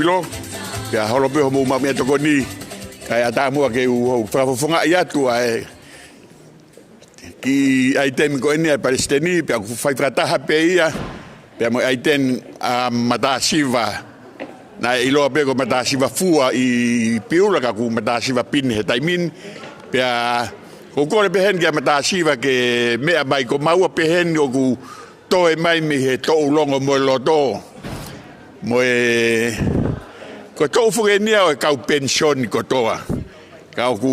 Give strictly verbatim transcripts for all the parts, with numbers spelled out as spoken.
Pilo, pea holo pē hoʻomou maʻu meʻatokoni, kae ʻatā muʻa ke u hou fakafofongaʻi atu ʻa e kiʻi ʻaitemi ko eni ʻa e palesiteni, pea ʻoku fai fakataha pē ia, pea mo e ʻaitemi ʻa Matāsiva, naʻe ʻiloa pē ko Matāsiva Fua ʻi Piula, ka ko Matāsiva Pine he taimi ni, pea ʻoku ou kole pē heni kia Matāsiva ke meʻa mai ko maua pē heni ʻoku toe mai mei he toʻu longo mo e loto. Mo e, ko e toʻu foki eni ia ʻo e kau penisoni kotoa. Ka ʻoku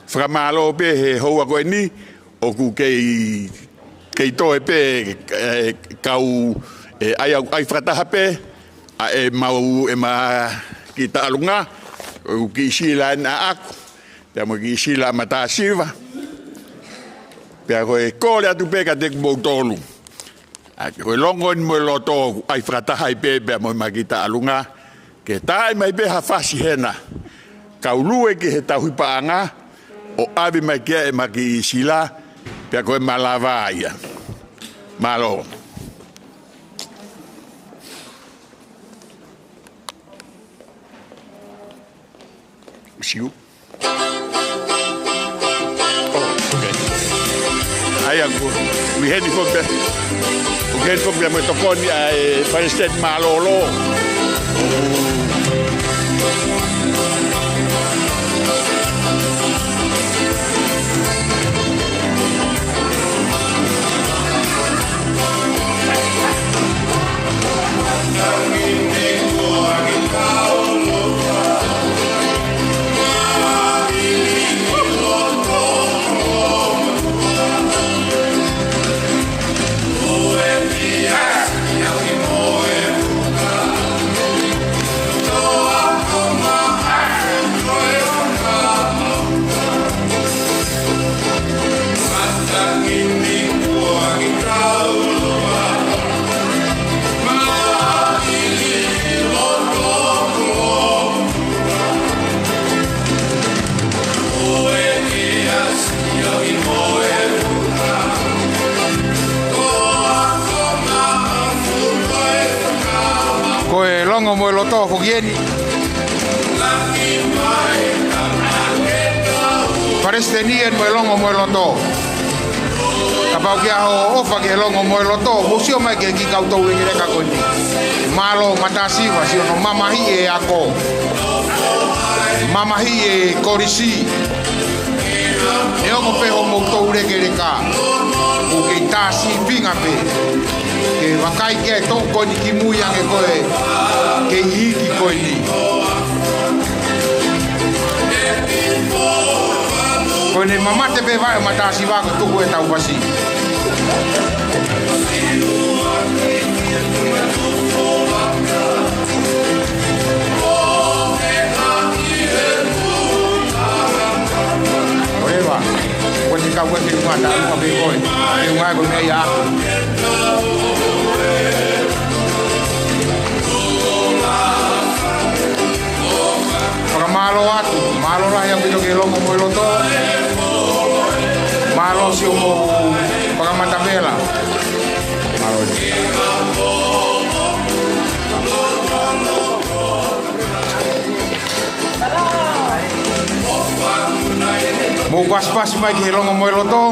fakamālō pē he houa ko eni, ʻoku kei, kei toe pē, e, kau, e, ʻai, ʻai fakataha pē, ʻa e mau, e ma ki taʻalunga, ʻoku kiʻi sila ena ʻaʻaku, pea mo e kiʻi sila ʻa Matāsiva. Pea ko e kole atu pē kiate kimoutolu. ʻA, ko e longo eni mo e loto, ʻai fakataha ai pē, pea mo e ma ki taʻalunga. Ke tā mai pē ha fasi hena. Kau lue ki he tauhi paʻanga, ʻo ʻave mai kia e ma kiʻi sila, pea ko e malava ia. Mālō. Siu. ʻO, okay. ʻAi ange, ʻoku heni foki pē. ʻOku heni foki pē mo e tokoni ʻa e palesiteni mālōlō. Ko e longo mo e loto foki eni. Palesiteni eni mo e longo mo e loto. Kapau ʻoku ʻi ai hoʻo ʻofa ki he longo mo e loto, mou sio mai ki he kiʻi kau toulekeleka ko eni. Mālō Matāsiva, siʻono mamahiʻi e ako. Mamahiʻi e kolisi. Neongo pē hoʻomou toulekeleka, ʻoku kei tā sīpinga pē. Ke vakai ki he toʻu ko eni kimui ange ko e kei iiki ko eni. Ko ʻene mamate pē vaʻe ʻo Matāsiva ko e tuku e tau fasi. ʻOiauē, ko e kau e ke ʻuhinga tā ʻuhinga pē koe. Ke ʻuhinga ko e meʻa ia. Fakamālō atu, mālō lahi ʻaupito ki he longo mo e loto. Mālō siʻomou fakamatavela. Mālō. Mou pasipasi mai ki he longo mo e loto.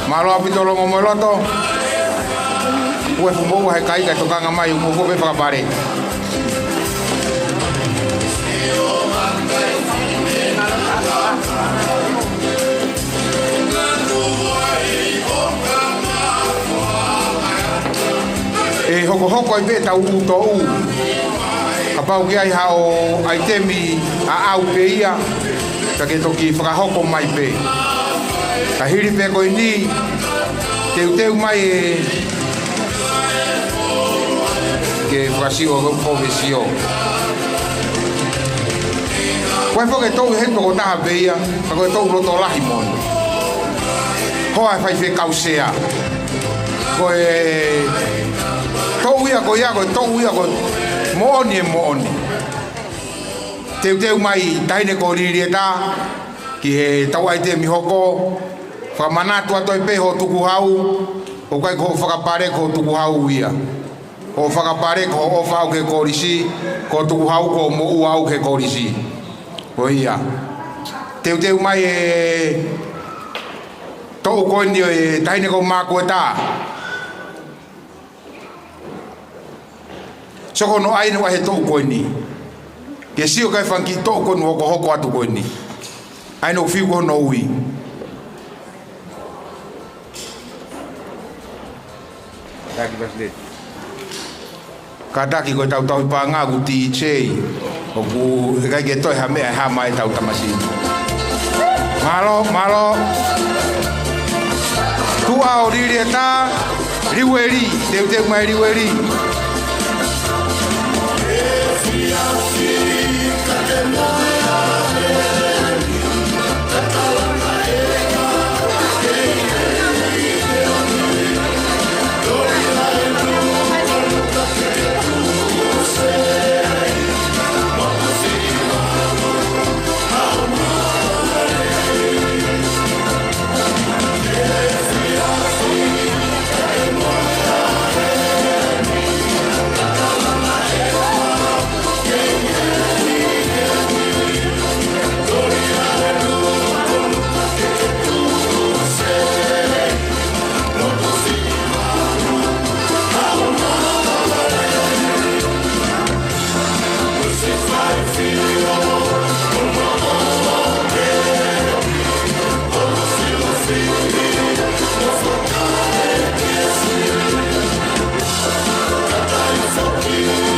Mālō ʻaupito longo mo e loto. Ue fu mou he kai ka tokanga mai, mou ko pē fakapale. ʻE hokohoko ai pē tau ʻū toʻu. Kapau ʻoku ʻi ai haʻo ʻaitemi ʻaʻau pē ia, ka ke toki fakahoko mai pē. Ka hili pē ko eni, teuteu mai e ke fakasio ko e sio. Ko e foʻi toʻu he tokotaha pē ia, ka ko e toʻu loto lahi moʻoni. Hoa e faifekau sea. Ko e toʻu ia, ko ia, ko e toʻu ia, ko e moʻoni e moʻoni. Teuteu mai taʻahine ko Lilieta, ki he tau ʻaitemi hoko, fakamanatu atu ai pē hoʻo tukuhau, ʻoku ʻikai ko hoʻo fakapale ko hoʻo tukuhau ia. Ko e fakapale ko hoʻo ʻofa ʻaʻau ki he kolisi, ko e tukuhau ko hoʻo moʻua ʻaʻau ki he kolisi. Ko ia. Teuteu mai e toʻu ko eni ʻo e taʻahine ko Makueta. Sio ko hono ʻai ʻene ʻai he toʻu ko eni. Ke sio ki he fanga kiʻi toʻu ko eni ʻoku hokohoko atu ko eni. ʻAi hono fiu ko hono ui. Taki President. Kātaki ko e tau tauhi paʻanga ʻoku DJ. ʻOku ʻikai ke toe ha meʻa ʻe hā mai ʻetau tamasiʻi. Mālō, mālō. Tuʻa ʻo Lilieta, Liueli, teuteu mai Liueli.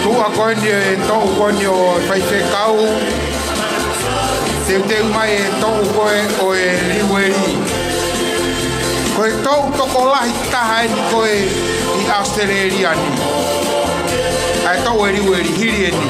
Tuʻa ko eni e toʻu ko eni ʻo e faifekau. Teuteu mai e toʻu ko ē ʻo e Liueli. Ko e toʻu tokolahi taha eni ko ē ʻi ʻAositelēlia ni. ʻA e toʻu ʻo e Liueli hili eni.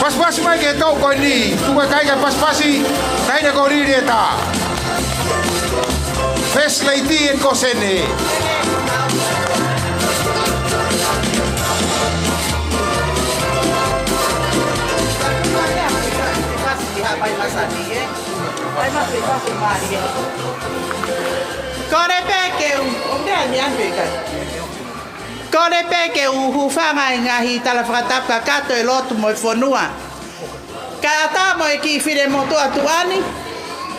Pasipasi mai ki he toʻu ko eni, tuku e kakai ke pasipasi, taʻahine ko Lilieta. First Lady and Kosene. Kole pē ke u, ʻo meʻa ni ʻa e meʻa. Kole pē ke u hūfanga he ngaahi tala fakatapu kakato ʻa e lotu mo e fonua. Kae ʻatā mo e kiʻi finemotuʻa tuʻa ni,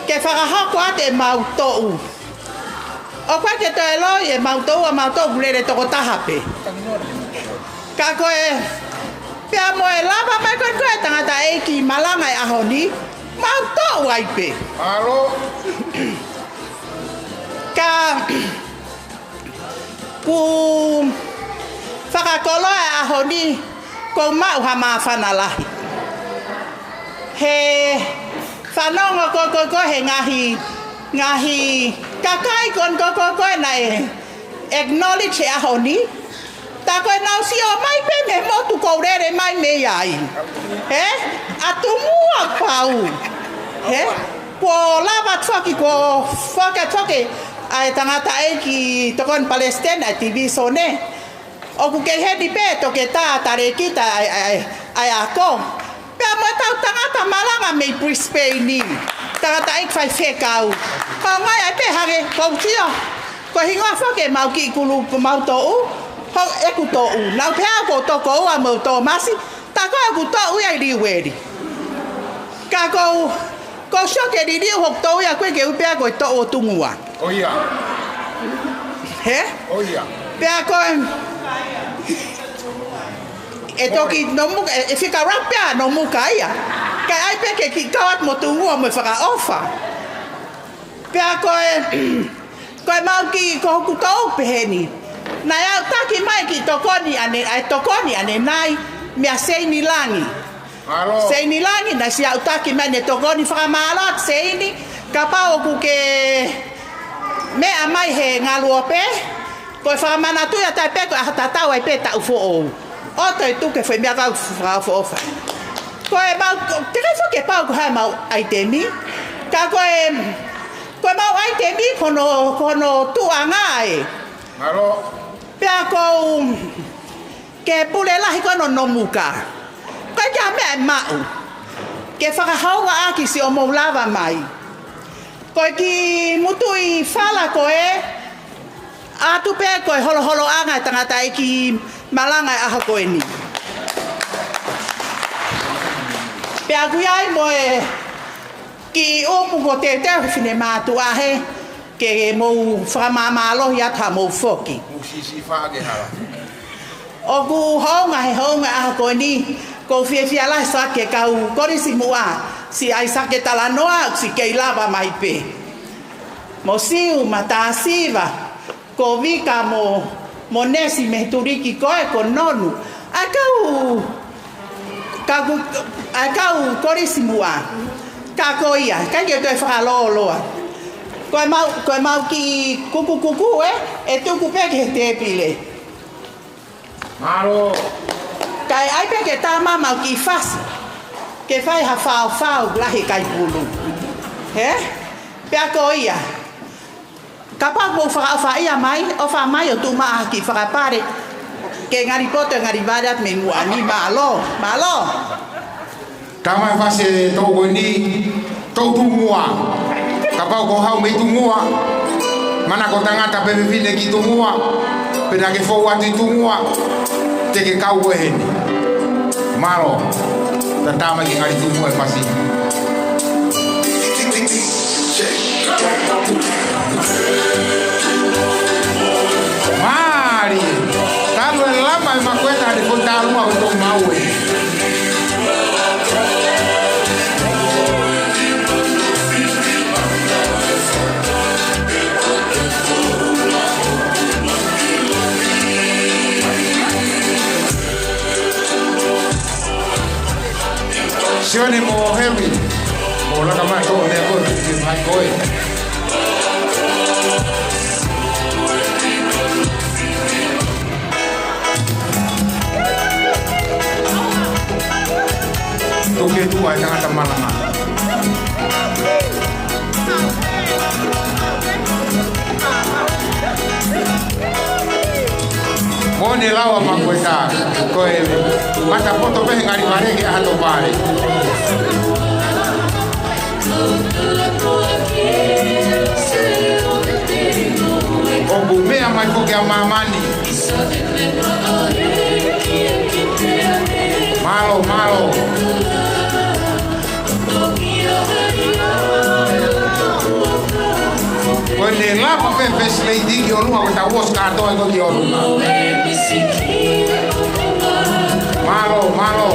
ke fakahoko atu ʻemau toʻu. ʻOku ʻikai ke toe loi ʻemau toʻu, ʻa ʻemau toʻu ʻoku lele toko taha pē. Ka ko e, pea mo e lava mai ko ē ko e tangataʻeiki malanga he ʻaho ni, mau toʻu ai pē. Mālō. Ka ʻoku fakakoloa e ʻaho ni, ʻoku ou maʻu ha māfana lahi. He fanongo ko ē ko ē ko ē he ngaahi, ngaahi kakai ko ē ko ē ko ē naʻe acknowledge he ʻaho ni. Tā ko ē nau sio mai pē mei he motu ʻoku ou lele mai mei ai. He? ʻA Tumua pau. He? Kuo lava atu foki, kuo foki atu foki ʻa e tangataʻeiki tokoni palesiteni ʻa e tivīsone. ʻOku kei heni pē Toketā Talēkita ʻa e, ʻa e, ʻa e ako. Pea mo ʻetau tangata malanga mei Brisbane ni. Tangataʻeiki faifekau. Ko e ngaahi ʻai pē hangē, ʻoku ou sio. Ko e hingoa foki ʻemau kiʻi kulupu, ʻemau toʻu. Ko ʻeku toʻu. Naʻá ku pehē ʻoku ou toko ua mo Tōmasi. Tā ko ē ʻoku toʻu ia ʻa Liueli. Ka ʻoku ou, ʻoku ou sio ke liliu hoku toʻu ia ko ē ke u pehē ko e toʻu ʻo Tungua. ʻO ia. He? ʻO ia. Pea ko e, ʻe toki nomuka, ʻe, ʻe fika rap pea nomuka ia. Kae ʻai pē ke kiʻi kau atu mo Tungua mo e fakaʻofa. Pea ko e, ko ʻemau kiʻi, ko hoku toʻu pehē ni. Naʻe aʻutaki mai kiʻi tokoni ʻanenai, ʻa e tokoni ʻanenai, meia Seini Langi. Mālō. Seini Langi, naʻe siʻi aʻutaki mai ʻene tokoni, fakamālō atu Seini, kapau ʻoku ke Meʻa mai he ngaluope, ko e fakamanatu ia, taʻe pē ko e ʻaho tatau ai pē taʻu foʻou. ʻO toe tuku e foʻi meʻa kau fakaʻofoʻofa. Ko e mau, teʻeki ai foki ke pau ko e hā e mau ʻaitemi. Ka ko e, ko e mau ʻaitemi ko hono, ko hono tuʻunga ē. Mālō. Pea kou ke pule lahi ko ē ʻo Nomuka. Ko e kiʻi meʻa ʻe maʻu ke fakahoungaʻaki siʻomou lava mai. Ko e kiʻi mutuʻi fala ko ē, ʻatu pē ko e holoholoʻanga e tangataʻeiki malanga e ʻaho ko eni. Pea ʻoku ʻi ai mo e kiʻi ʻumu ko e teuteu he finemātuʻa he ke mou fakamāmālohi atu haʻamou foki. Mou sisifa ke hala. ʻOku hounga he hounga ʻaho ko eni, kou fiefia lahi Sake kau Kolisi Muʻa, siʻi ʻAisake Talanoa, siʻi kei lava mai pē. Mo Siu, Matāsiva, ko Vika mo, mo Nesi mei he tuliki ko ē ko Nonu. ʻA e kau, kau, ʻa e kau Kolisi Muʻa. Ka ko ia, ʻikai ke toe fakalōloa. Ko e mau, ko e mau kiʻi kukukuku ē, ʻe tuku pē ki he tēpile. Mālō. Kae ʻai pē ke tā mai mau kiʻi fasi. Ke fai ha faofao lahi kai pulu. Hē? Pea ko ia. Kapau ʻoku mou fakaʻofaʻia mai, ʻofa mai ʻo tuʻu mai ha kiʻi fakapale. Ke ngali poto, ngali vale atu mei muʻa ni, mālō, mālō. Tama e fasi e toʻu ko eni, toʻu Tumuʻa. Kapau ʻoku haʻu mei Tumuʻa, manako tangata pe fefine ki Tumuʻa, pe naʻa ke fou atu ʻi Tumuʻa, te ke kau ko eni. Mālō. Tatama ki ngali Tumuʻa e fasi. Mālie. Talu e lama e makueta ʻa e foʻi tālunga ko e toʻu maue. Sione mo Hemi, mo laka mai ko e meʻa ko ē, tuku mai ko ē. Tuku ke tuʻu ai tangata malanga. Mo ne lau a makueta, ko e mata poto pē he ngali vale ke ʻaha to vale. ʻOku meʻa mai ko kia māmani. Mālō, mālō. Ko ʻene lava pē First Lady ki ʻolunga ko e tau osi kātoa ko ki ʻolunga. Mālō, mālō.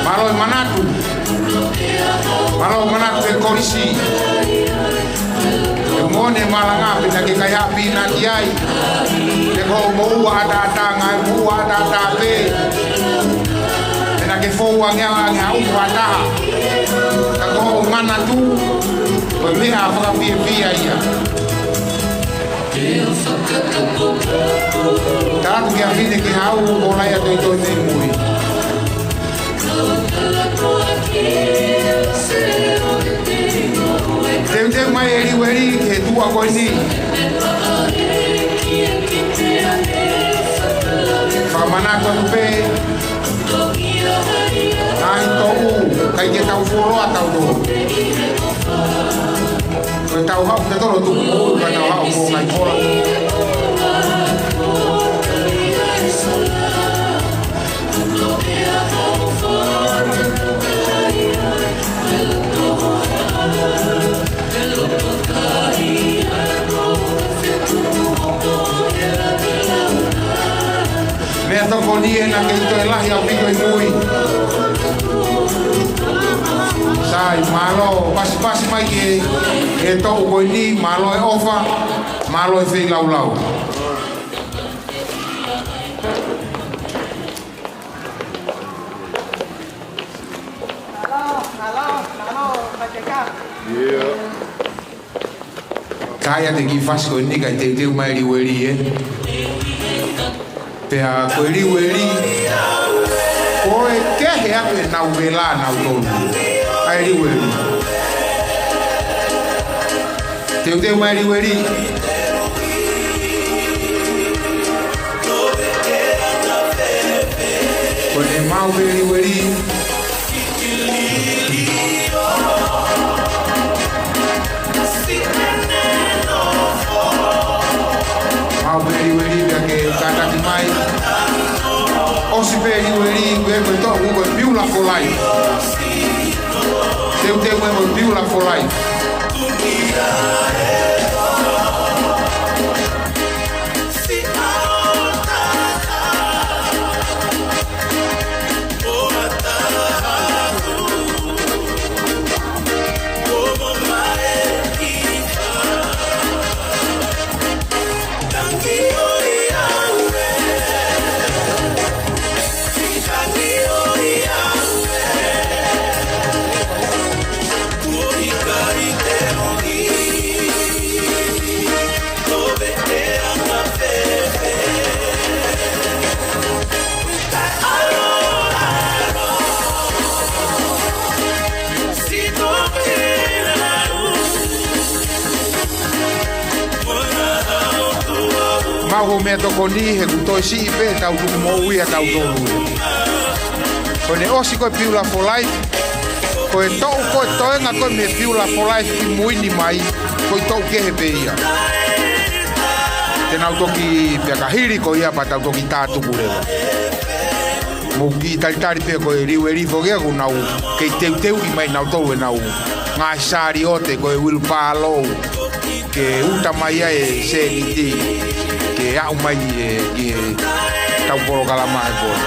Mālō e manatu. Mālō e manatu e kolisi. Ke mone malanga pe naʻa ke kaihaʻa pīnati ai. Pe ko hoʻo moʻua ʻataʻatā, ngaahi moʻua ʻataʻatā pē. Pe naʻa ke fou ange ange ha uku ʻataʻatā. Ka ko hoʻo manatu, ko e meʻa fakafiefia ia. Tala atu ki he fefine ke haʻu, ko e lahi ʻa e toitoi mei mui. Teuteu mai e liueli ki he tuʻa ko eni. Fakamanatu atu pē. Ngaahi toʻu, ʻikai ke tau fuoloa tautolu. Ko e tau haʻu, te tolo tuku, ka tau haʻu ko mai kola. Meʻatokoni ena kei toe lahi ʻaupito ʻi mui. Sai, mālō, pasipasi mai ki he, he toʻu ko eni, mālō e ʻofa, mālō e feilaulau. Mālō, mālō, mālō, Paʻeteka. Ia. Hai atu e kiʻi fasi ko eni kae teuteu mai e Liueli ē. Pea ko e Liueli, ko e kehe atu ʻenau vela nautolu. ʻA e Liueli. Teuteu mai e Liueli. Ko ʻene maʻu pē e Liueli. Maʻu pē e Liueli pea ke kātaki mai. ʻOsi pē e Liueli, ko e, ko e toʻu ko e Beautiful Life. Teuteu mai mo e Beautiful Life. Maʻu hoʻo meʻatokoni he kuo toe siʻi pē ʻetau tukumoʻui ʻatautolu. Ko ʻene ʻosi ko e Beautiful Life, ko e toʻu ko e toenga ko e mei he Beautiful Life ki mui ni mai, ko e toʻu kehe pē ia. Te nau toki pea ka hili ko ia pea tau toki tātuku leva. Mou kiʻi talitali pē ko e Liueli foki ia kuo nau kei teuteuʻi mai nautolu ʻenau ngaahi saliote ko e wheelbarrow ke uta mai ai e sēniti ke aʻu mai ʻi he, ʻi heʻetau polokalama he pō ni.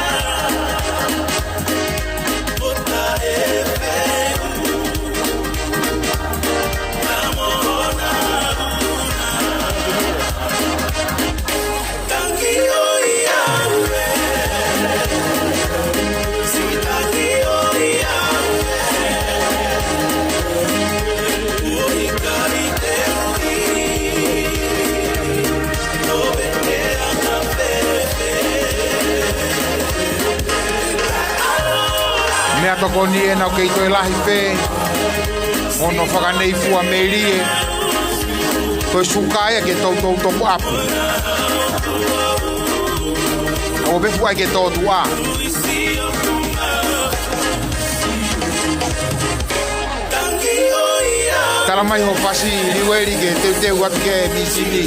Meʻatokoni ē naʻa kei toe lahi pē. Ono fakaneifua melie. Ko e suka ia ke toutou topu ʻapu. ʻO pē fuʻu ʻai ke tōtuʻa. Tala mai hoʻo fasi Liueli ke teuteu atu ki he misini.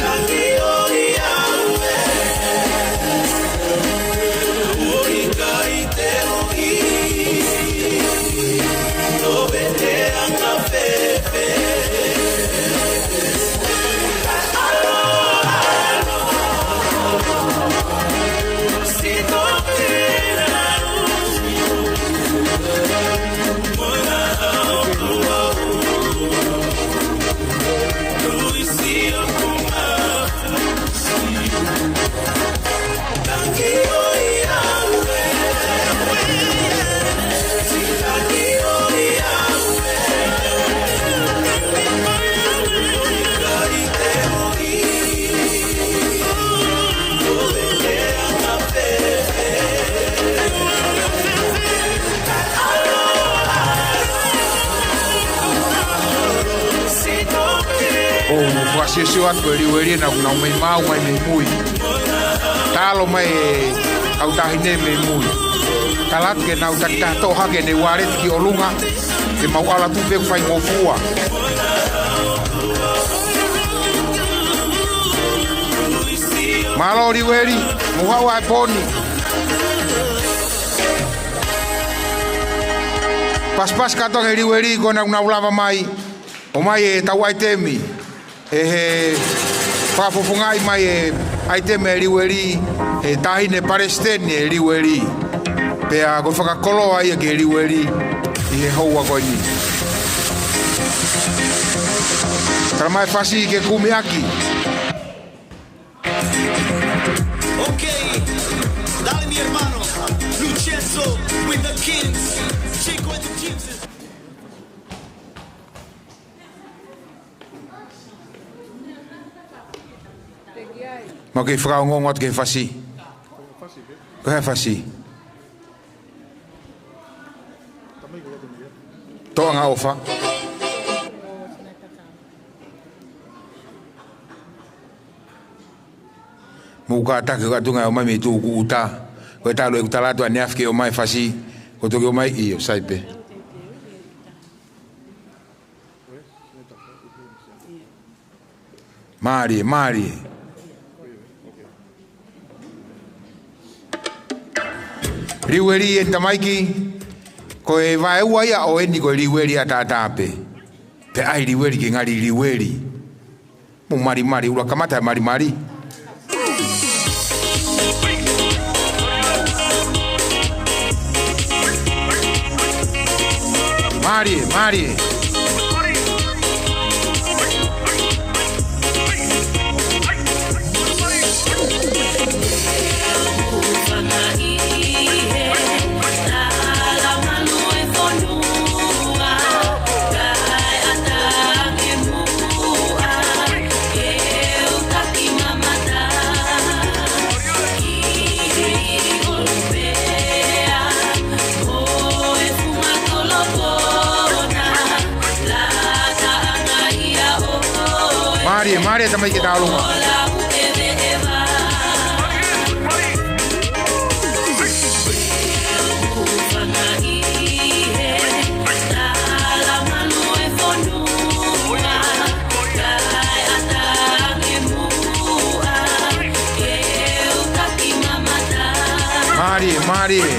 ʻOku fakasiosio atu ko e Liueli naʻa nau mei maʻu mai mei mui. Talo mai e kau taʻahine mei mui. Tala atu ke nau takitaha toʻo hake ʻene ualeti ki ʻolunga. Ke mau ʻalu atu pē ʻoku faingofua. Mālō Liueli, mou haʻu ʻa e pō ni. Pasipasi kātoa ki he Liueli ko ē naʻa nau lava mai. ʻOmai ʻetau ʻaitemi. ʻE he fakafofongaʻi mai e ʻaitemi e Liueli, he taʻahine palesiteni e Liueli. Pea ko e fakakoloa ia ki he Liueli, ʻi he houa ko eni. Tala mai fasi ke kumi ʻaki. Ok, dale mi hermano, Luchenzo with the Kings, Chico and the Gypsies. Mau kei fakaongoongo atu ki he fasi. Ko e hā e fasi? Toʻa Angaʻofa. Mou kātaki atu ngā ʻomai mei tuʻu kuo ʻuta. Ko e talu ʻeku tala atu ʻaneafi ke ʻomai e fasi. Ko e toki ʻomai ʻio, sai pē. Mālie, mālie. Liueli ʻe tamaiki, ko e vaeua ia ʻo eni ko e liueli ʻataʻatā pē. Pea ʻai liueli ke ngali liueli. Mou malimali, ʻuluaki kamata e malimali. Mālie, mālie. Mālie, mālie tamaiki ke tālunga. Mālie, mālie.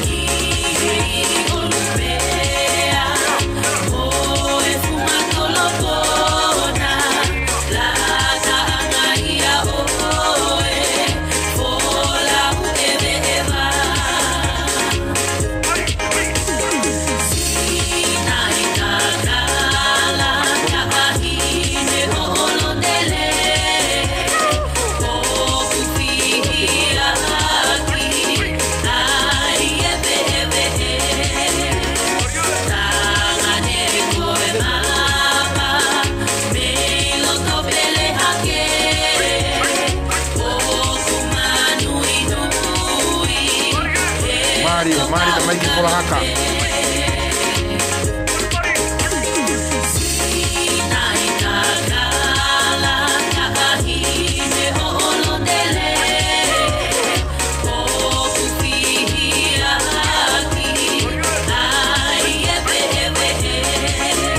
Mālie, mālie tamaiki Fola Haka.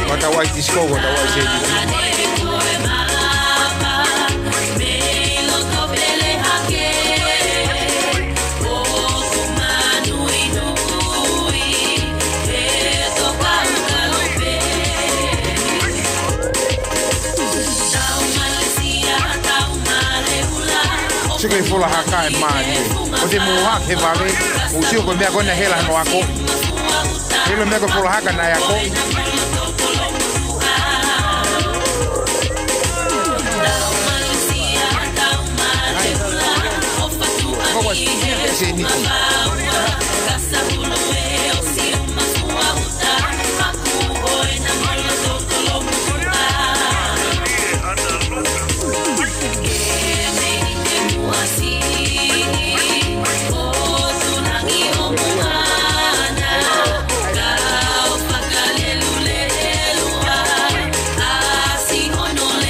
Ko tau ai disco, ko tau ai seni. Sio ki he Fola Haka ʻe mālie. ʻOua te mou hake he vave, mou sio ko e meʻa ko ena hela hano ako. Hela meʻa ko e Fola Haka naʻe ako. Ko e seni.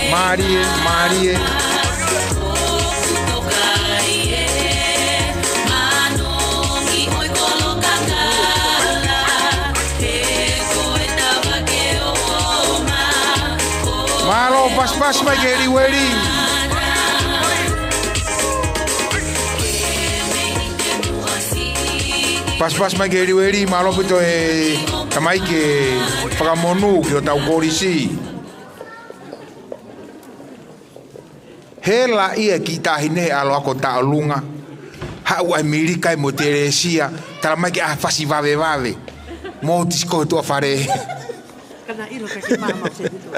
Mālie, mālie. Mālō, pasipasi mai ki he liueli. Pasipasi mai ki he liueli, mālō ʻaupito e tamaiki e fakamonū ki hotau kolisi. Hela ia e kiʻi taʻahine he ʻalu ako taʻolunga. Haʻu ʻa e milika ia mo e telesia, tala mai ke ʻai ha fasi vavevave. Mo disco he tuʻa fale. Kana ilo ka ke mama se hito.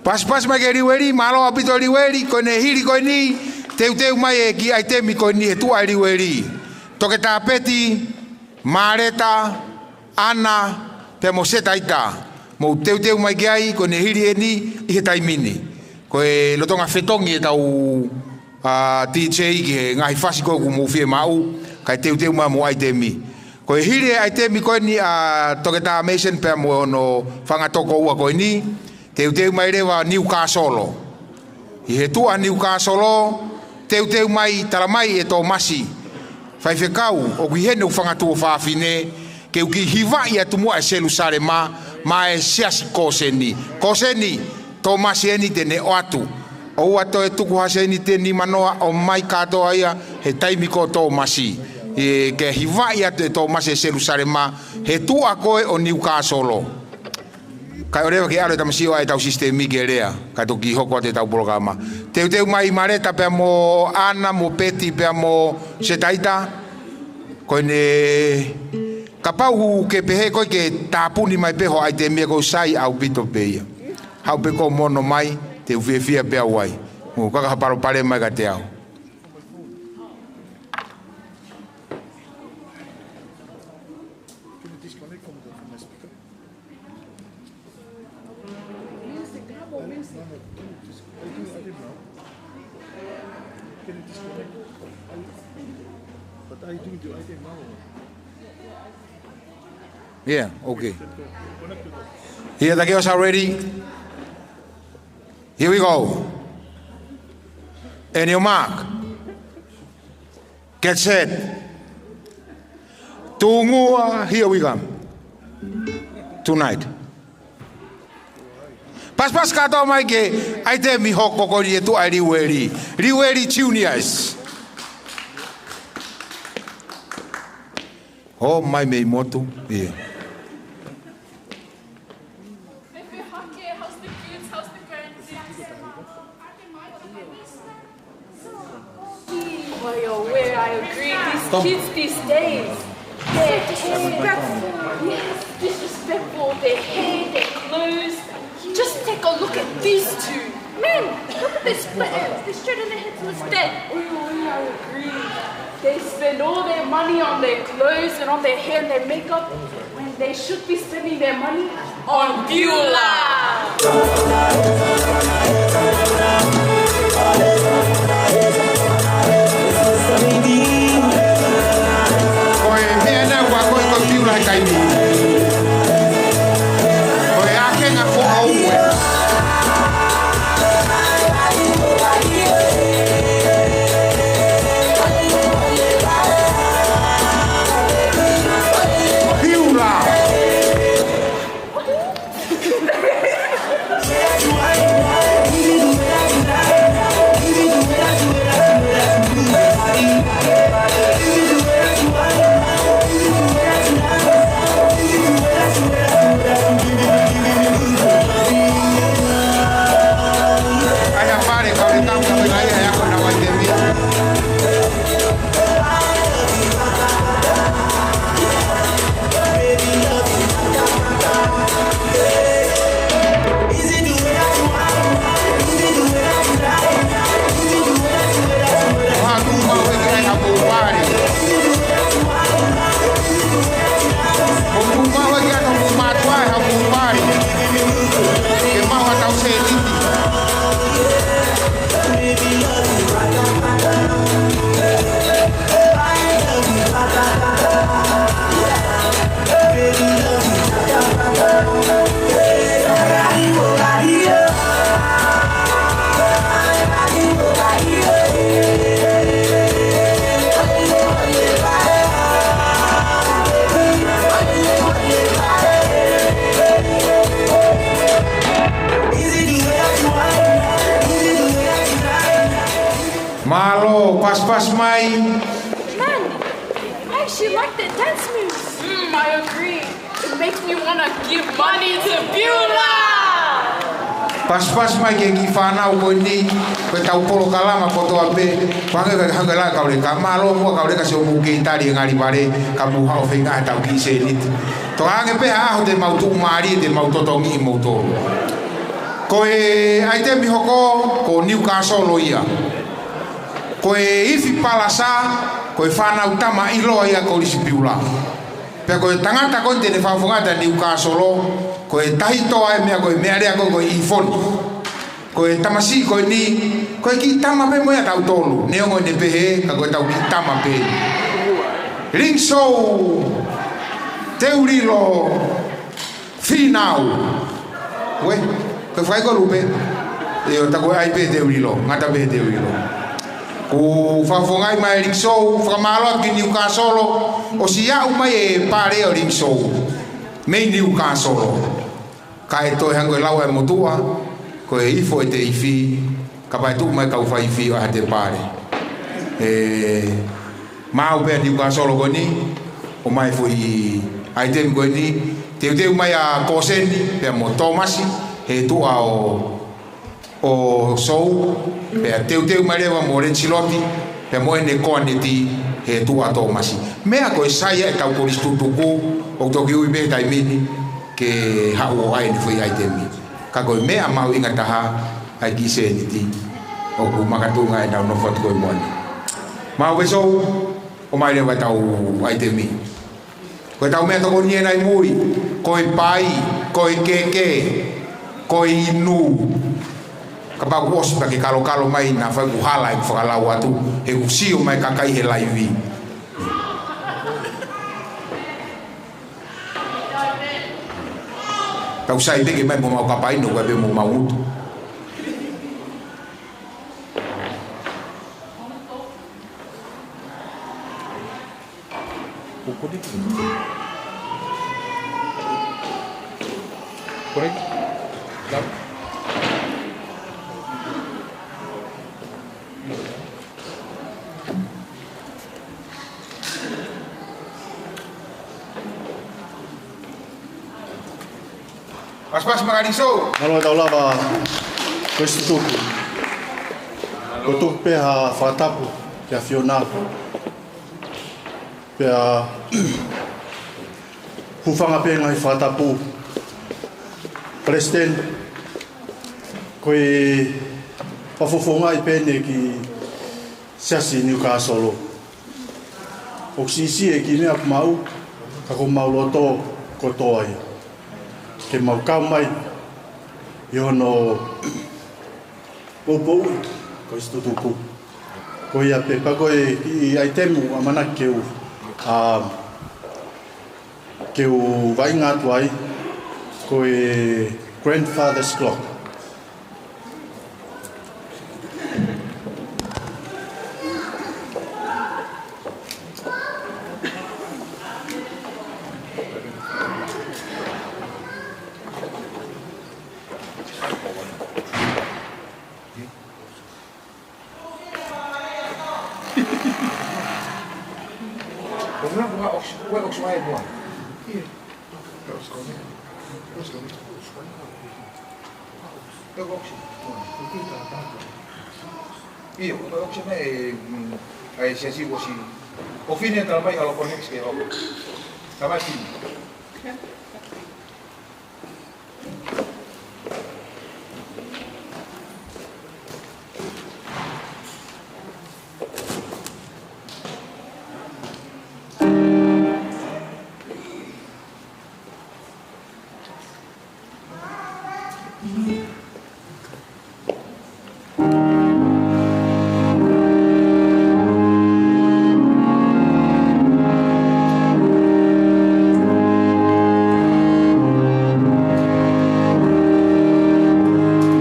Pasipasi mai ki he liueli, mālō ʻaupito liueli, ko ʻene hili ko eni, teuteu mai e kiʻi ʻaitemi ko eni he tuʻa e liueli. Toketā Peti, Maleta, ʻAna, pea mo Setaita. Mou teuteu mai ki ai, ko ʻene hili eni ʻi he taimi ni. Ko e lolotonga fetongi ʻetau, ʻa, D J ki he ngaahi fasi ko ē ʻoku mou fiemaʻu, kae teuteu mai mo e ʻaitemi. Ko e hili e ʻaitemi ko eni ʻa Toketā Mason pea mo hono fanga tokoua ko eni, teuteu mai leva Niukāsolo. ʻI he tuʻa Niukāsolo, teuteu mai, tala mai ʻe Tōmasi Faifekau, ʻoku ʻi heni hoku fanga tuofāfine, ke u kiʻi hivaʻi atu muʻa e Selusalema, maʻa e siasi Kōseni. Kōseni, Tōmasi eni te ne ʻoatu. ʻOua toe tuku ha sēniti ʻe nimanoa, ʻomai kātoa ia he taimi ko Tōmasi. ʻE, ke hivaʻi atu ʻe Tōmasi e Selusalema, he tuʻa ko ē ʻo Niukāsolo. Kae ʻoua leva ke ʻalu e tamasiʻi ʻo ʻai ʻetau sisitemi ke lea, kae toki hoko atu ʻetau polokalama. Teuteu mai Maleta pea mo ʻAna mo Peti pea mo Setaita. Ko ʻene, kapau ʻoku ke pehē koe ke tāpuni mai pē ho ʻaitemi, ʻoku sai ʻaupito pē ia. Haʻu pē koe mo ono mai, te u fiefia pē au ai. Mou kaka ha palopalema mai kiate au. Yeah, okay. Here, the girls are ready. Here we go. And your mark. Get set. Tuʻunga, here we come. Tonight. Pasipasi kātoa mai ki he ʻaitemi hoko ko eni ʻi he tuʻa ʻa e Liueli. Liueli Juniors. ʻOmai mei motu. Yeah. Pepe Hake, how's the kids? How's the grandkids? By the way, I agree. These kids these days, they're disrespectful. Yes, disrespectful. Their hair, their clothes. Just take a look at these two. Men, look at their split ends. They're straight on their heads and it's dead. Oi, oi, I agree. They spend all their money on their clothes and on their hair and their makeup when they should be spending their money on Beulah. Ko e meʻa naʻe ʻoatu ko ē ko Beulah he taimi ni. Ko e ʻākenga ko ē ʻo e Beulah. Mālō, pasipasi mai. Man, I actually like that dance moves. Mm, I agree. It makes me wanna give money to Beulah. Pasipasi mai ki he kiʻi fānau ko eni, ko ʻetau polokalama kotoa pē, ko e hangē, hangē ko e lea ʻa Kauleka, mālō muʻa Kauleka siʻomou kei tali e ngali vale, ka mou haʻu ʻo feinga ʻetau kiʻi sēniti. Tokanga ange pē ha ʻaho te mau tuʻumālie, te mau totongi kimoutolu. Ko e ʻaitemi hoko, ko Niukāsolo ia. Ko e ifi palasa, ko e fānau tama ʻiloa ia ko Lisi Piula. Pea ko e tangata ko eni te ne fakafofongaʻi ʻa Niukāsolo, ko e tahito ʻa e meʻa ko e meʻalea ko ē ko e ʻīfoni. Ko e tamasiʻi ko eni, ko e kiʻi tama pē mo ia ʻatautolu. Neongo ʻene pehē, ka ko ʻetau kiʻi tama pē. Lingsou Teulilo Finau. Uē, ko e fai ko lupe. ʻIo, tā ko e ʻai pē Teulilo, ngata pē Teulilo. Kuo fakafofongaʻi mai e Lingsou, fakamālō atu ki Niukasolo, ʻosi aʻu mai e pale ʻo Lingsou mei Niukasolo. Kae toe hangē ko e lau ʻa e motuʻa, ko e ifo ʻete ifi, kapau ʻe tuʻu mai kau fai ifi ʻo ʻai haʻate pale. ʻE, maʻu pē ʻa Niukasolo ko eni, ʻomai e foʻi ʻaitemi ko eni, teuteu mai ʻa Koseni, pea mo Tōmasi, he tuʻa ʻo ʻo Sou, pea teuteu mai leva mo Lenisiloti, pea mo ʻene koaneti he tuʻa ʻo Tōmasi. Meʻa ko e sai ia ʻetau kolisi tutuku, ʻoku toki ui pē he taimi ni ke haʻu ʻo ʻai ʻene foʻi ʻaitemi. Ka ko e meʻa mahuʻinga taha, ʻa e kiʻi sēniti, ʻoku makatuʻunga ʻenau nofo atu ko ē moʻoni. Maʻu pē Sou, ʻomai leva ʻetau ʻaitemi. Ko ʻetau meʻatokoni ʻeni ʻi mui, ko e pai, ko e keke, ko e inu. Kapau kuo ʻosi pea ke kalokalo mai naʻa fai kuo hala ʻeku fakalau atu, he kuo sio mai e kakai he laivi. Tau sai pē ke mai mo mau kapaino, ko e pē mo mau utu. Paspas Magaliso. Mālō e tau lava kolisi tutuku. Ko e tuku pē ha fakatapu kia Fiona. Pea hūfanga pē ngaahi fakatapu. Palesiteni, ko e fakafofongaʻi pē ʻeni e kiʻi siasi Niukasolo. ʻOku siʻisiʻi e kiʻi meʻa ʻoku maʻu, ka ko homau loto kotoa ia. Ke mau kau mai ʻi hono poupouʻi e kolisi tutuku. Ko ia pē pea ko e kiʻi ʻaitemi ʻoku ʻamanaki ke u, um, ke u vaʻinga atu ai, ko e grandfather's clock. ʻIo, ko e auction ē, mm, ʻa e siasi ʻosi. ʻOku fine tala mai ʻa Loko Next ke ʻo. Tala mai fine.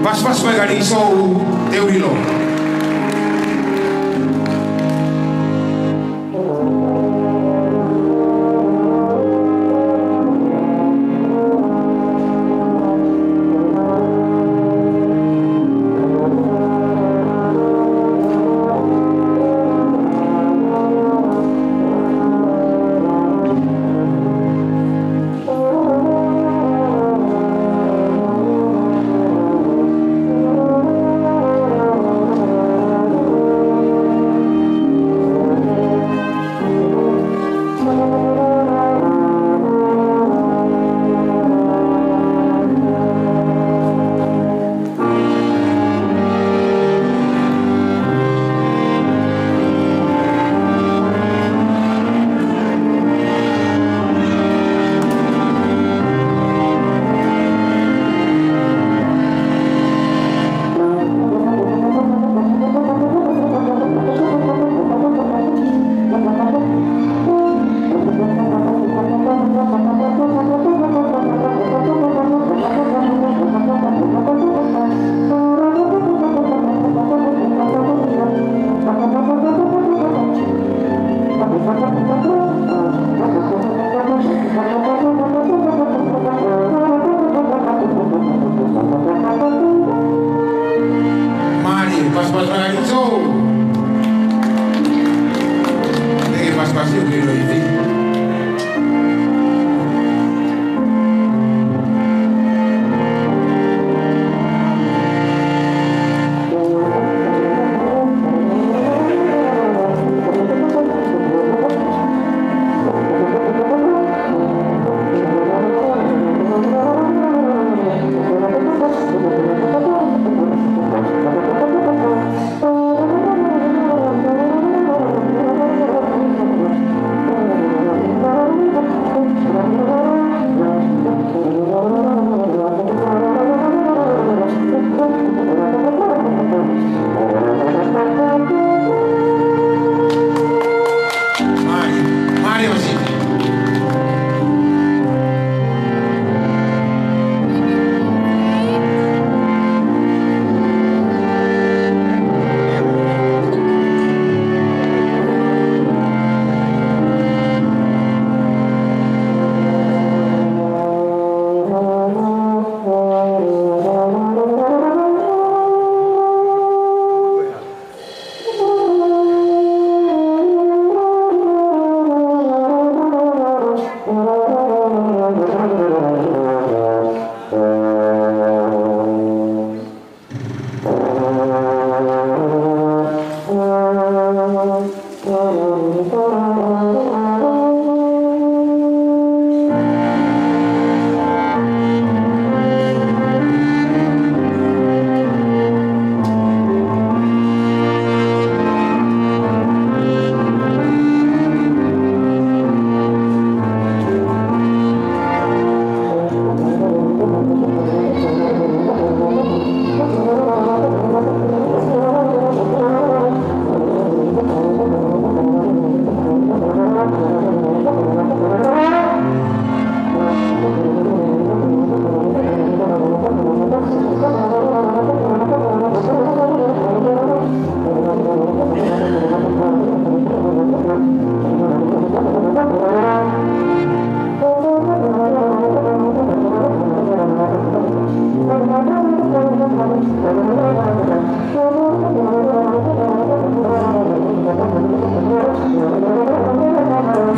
Paspas Magaliso Teulilo.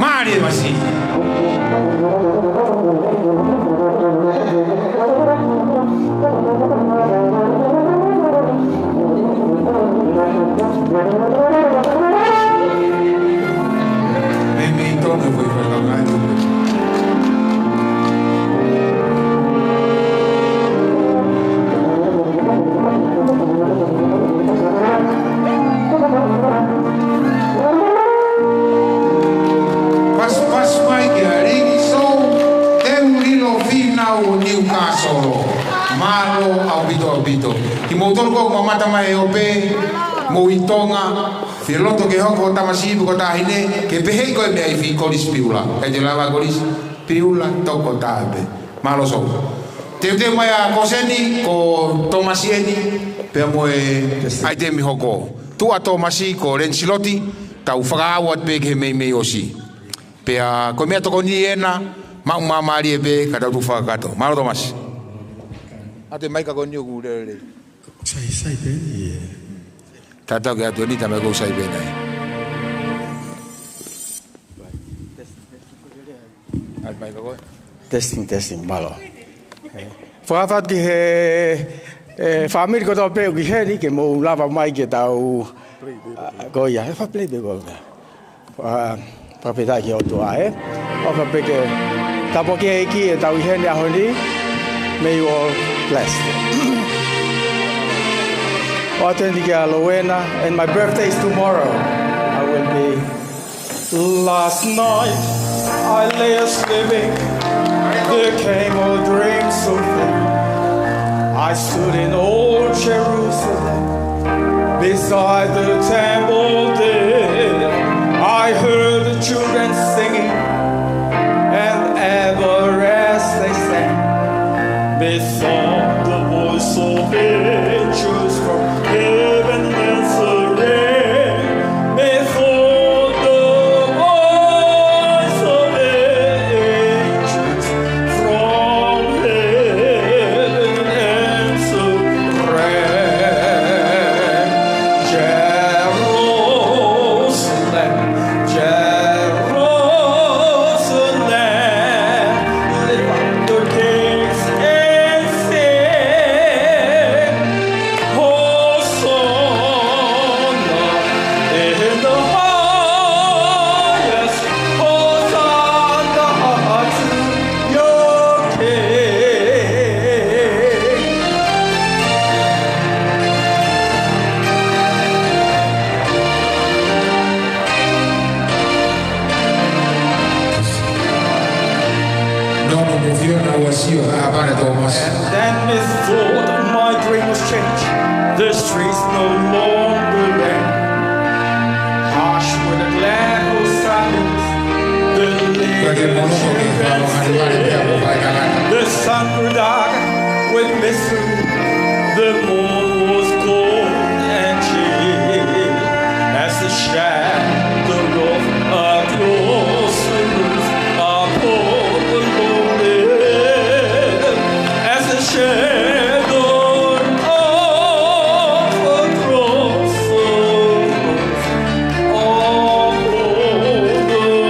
Mālie Masi. Meimei tonu e foʻi fakangai. Pasipasi mai kia Liki Sou Teulilo Finau ʻo Niukasolo. Mālō ʻaupito, ʻaupito. Kimoutolu ʻoku mamata mai ʻo pē, mou ʻi Tonga, fie loto ke hoko ho tamasiʻi pe ko ho taʻahine, ke pehē ko e meʻa ʻi fē, Kolisi Piula. Kae te lava Kolisi Piula, tokotaha pē. Mālō Sou. Teuteu mai ʻa Koseni, ko Tōmasi eni, pea mo e ʻaitemi hoko. Tuʻa Tōmasi ko Lenisiloti, tau fakaʻau atu pē ki he meimei ʻosi. Pea ko e meʻatokoni ena, maʻu māmālie pē, ka tau tuʻu fakakakato. Mālō Tōmasi. ʻAte mai ka ko eni ʻoku lelei. Sai, sai pē ni, ē. Tatau ke ʻatu eni, tā mai ko sai pē nai. ʻAte mai ka ko e. Testing, testing, mālō. Fakafetaʻi ki he, ē, fāmili kotoa pē ʻoku ʻi heni ke mou lava mai ke tau, ʻa, ko ia, ʻe fa play pē ko ia. ʻA, fakafetaʻi ki he ʻOtua, ē. ʻOfa pē ke tāpuakiʻi ʻe he ʻEiki ʻetau ʻi heni ʻaho ni. May you all blessed. ʻOatu eni kia Lowena, and my birthday is tomorrow. I will be Last night I lay a sleeping, there came all dreams of thee. I stood in old Jerusalem, beside the temple there. I heard the children singing, and ever as they sang, methought the voice of angels from heaven answering. Methought the voice of angels from heaven answering. Jerusalem, Jerusalem. Fiona ua sio ha apana Thomas. And then methought my dream was changed. The streets no longer rang. Hush with the glad hosannas. The Ka ke mono ko ke children whalo hari wale pea mo sing. Whai tangata. The sun grew dark with mystery. The moon was cold and chill as the shadow of a closer roof upon the lonely, as the shadow of a closer roof upon the lonely hill.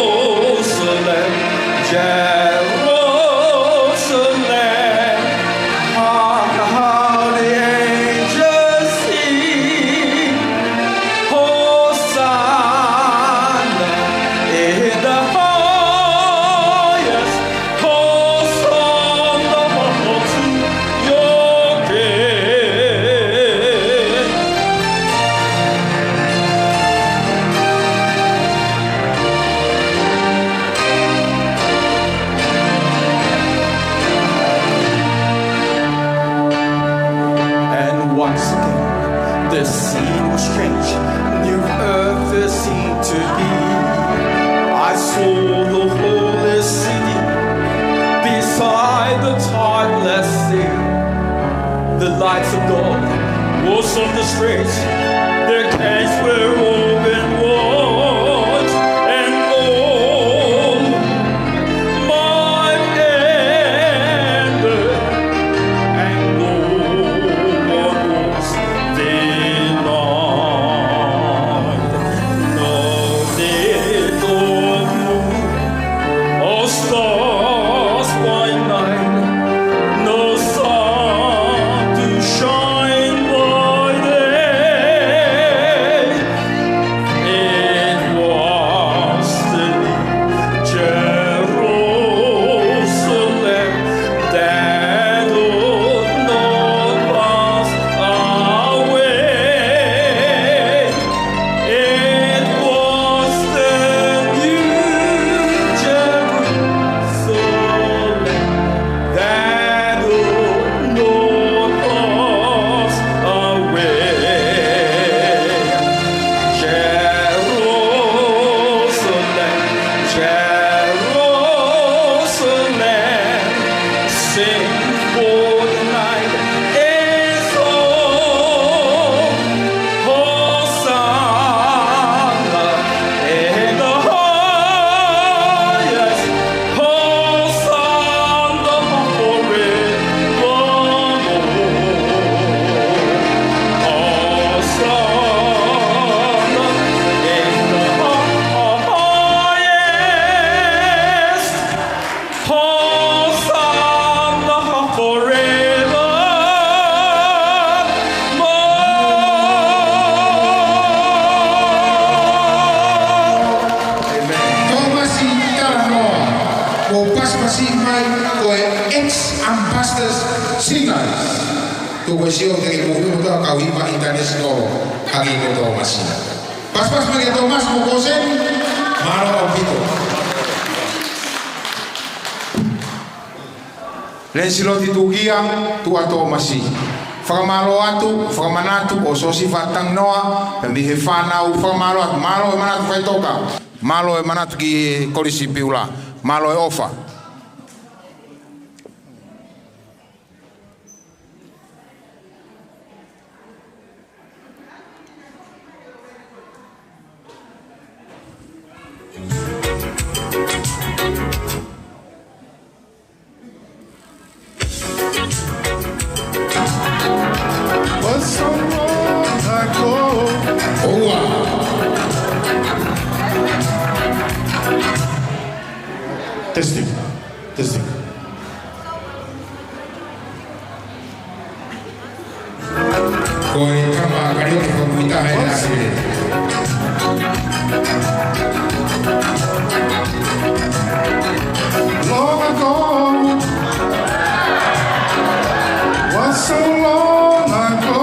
Jerusalem, Jerusalem, hark how the angels sing, Hosanna in the highest, Hosanna to your King. And once again, the scene was changed. New earth there seemed to be. I saw the holy city beside the tideless sea. The lights of God was on the streets. The gates were open wide, and all might enter, and no one was denied. No need of moon or stars by night, no sun to shine by day. It was the Jerusalem that would not pass away. It was the New Jerusalem that would not pass away. Jerusalem, Jerusalem, sing for the night is old. Hosanna in the highest, Hosanna forevermore. Hosanna in the highest. Hosanna forevermore. Amen. Tōmasi Talanoa, mo pasipasi mai ko e ex-Ambassadors Singers. Tuku e sio ke ke moʻui mo tau kau hiva international hake ko Tōmasi. Pasipasi mai kia Tōmasi mo Koseni, mālō ʻaupito. Lenisiloti Tukia, Tuʻa Tōmasi. Fakamālō atu, fakamanatu ʻo Siosifa Talanoa, pea mei he fānau, fakamālō atu, mālō e manatu faʻitoka, mālō e manatu ki he Kolisi Piula, mālō e ʻofa. But so long ago. ʻOua. Testing. Testing. Ko e kama karaoke fakamuitaha ʻe Lasile. Long ago, was so long ago.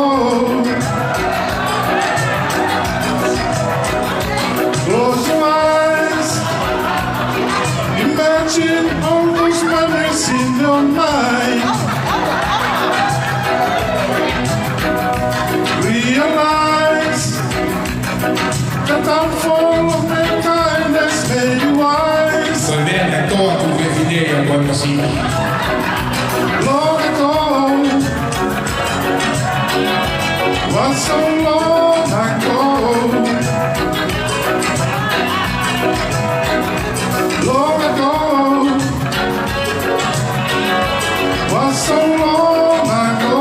Was so long ago. Long ago. Was so long ago.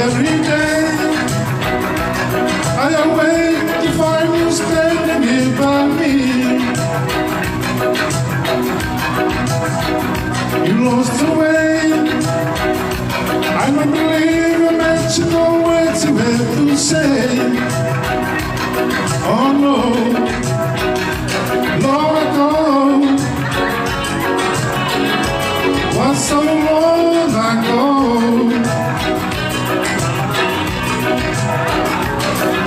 Every day I awake to find you standing here by me. You lost your way. I don't believe the magical words you have to say. Oh no, long ago, was so long ago.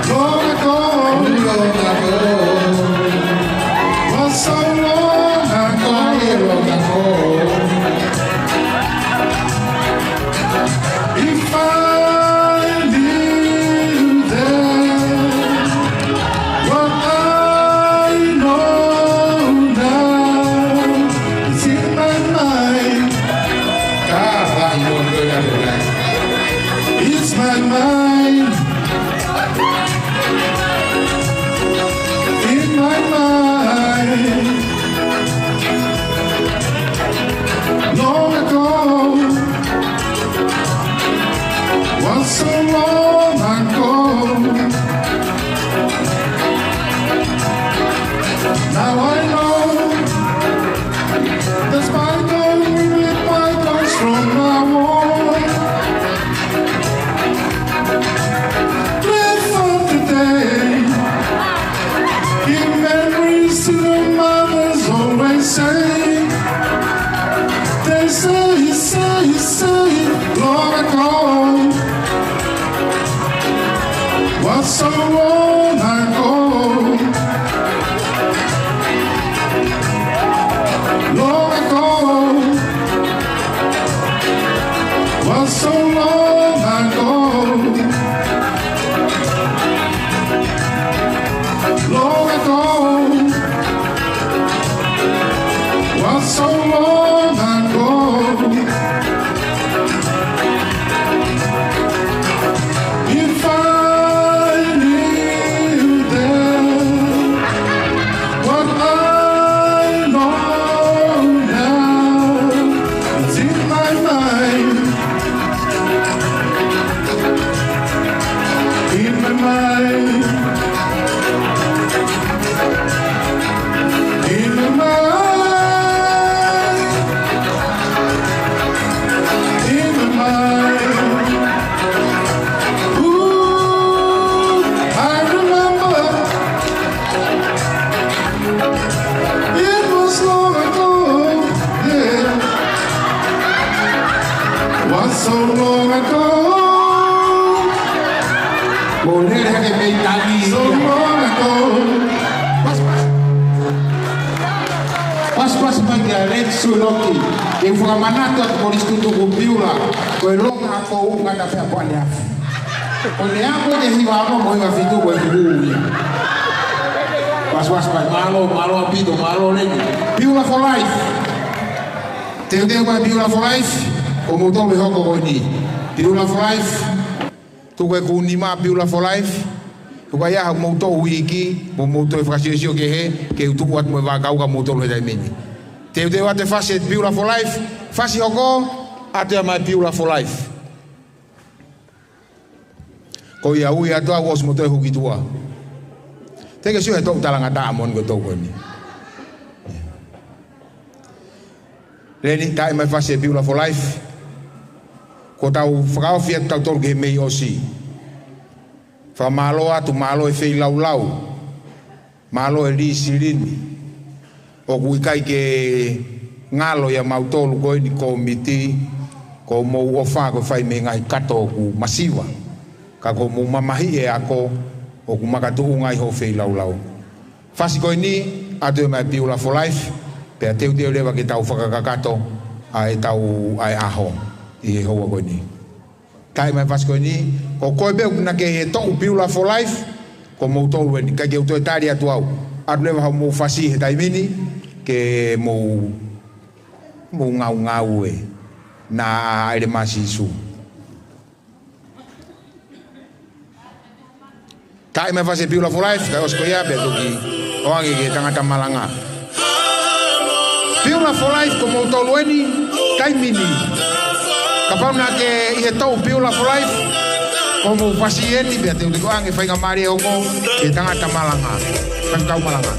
Long ago, long ago, was so long ago. Long ago. If I knew then what I know now, it's in my mind. It's my mind. In my mind. Long ago, was so long ago. Now I know, despite all the bygones from now on, live for today. Give memories to the mothers always say. They say, say, say, long ago. Was so long ago. Long ago. Was so long ago. Long ago. Was so long ago. If I knew then what I know now, it's in my mind. In my mind. In my mind. In my mind. Ooh, I remember. It was long ago, yeah. Was so long ago. Mou lele hake mei Italy. So long ago. Pasipasi mai kia Leti Suloki. Ke u fakamanatu atu ko Lisi Tutuku Piula. Ko e longa ʻaʻaku ʻoku ngata pē ʻaku ʻaneafi. Ko e ako ʻe hiva ono mo e hiva fitu ko e fuʻu ia. Pasipasi mai, mālō, mālō ʻaupito, mālō Leti. Piula for life. Teuteu mai Piula for life, ko moutolu ʻe hoko ko eni. Piula for life. Tuku e kū nima Piula for life. Tuku ai ʻa hoʻomou toʻu iiki, mo mou toe fakasiosio kehe, ke u tuku atu mo e vākauka moutolu he taimi ni. Teuteu atu e fasi Piula for life, fasi hoko, ʻoatu ia mai Piula for life. Ko ia ui atu au ʻosi mo toe huki tuʻa. Te ke sio he toʻu talangataʻa moʻoni ko e toʻu ko eni. Leni, taaʻi mai fasi e Piula for life. Ko ʻetau fakaofi atu tautolu ki he mei ʻosi. Fakamālō atu, mālō e feilaulau. Mālō e lī silini. ʻOku ʻikai ke ngalo ia mautolu ko eni kōmiti, ko hoʻomou ʻofa ko e fai mei he ngaahi kato ʻoku masiva. Ka ko hoʻomou mamahiʻi e ako, ʻoku makatuʻunga ai hoʻo feilaulau. Fasi ko eni, ʻoatu ia mai Piula for life, pea teuteu leva ke tau fakakakato ʻa ʻetau ʻa e ʻaho ʻi he houa ko eni. Taaʻi mai fasi ko eni, ko koe pē ʻoku na kei he toʻu Piula for life, ko moutolu eni, ʻikai ke u toe tali atu au. ʻOatu leva hoʻomou fasi he taimi ni, ke mou, mou ngaungaue. Naʻa ʻaʻele mai ʻa Sīsū. Taʻe mai fasi Beautiful Life, kae ʻosi ko ia pea toki ʻoange ki he tangata malanga. Beautiful Life, ko moutolu eni, taimi ni. Kapau naʻa ke ʻi he tau Beautiful Life, ko hoʻomou fasi eni, pea te u toki ʻoange faingamālie ʻe ongo ki he tangata malanga. Faifekau malanga.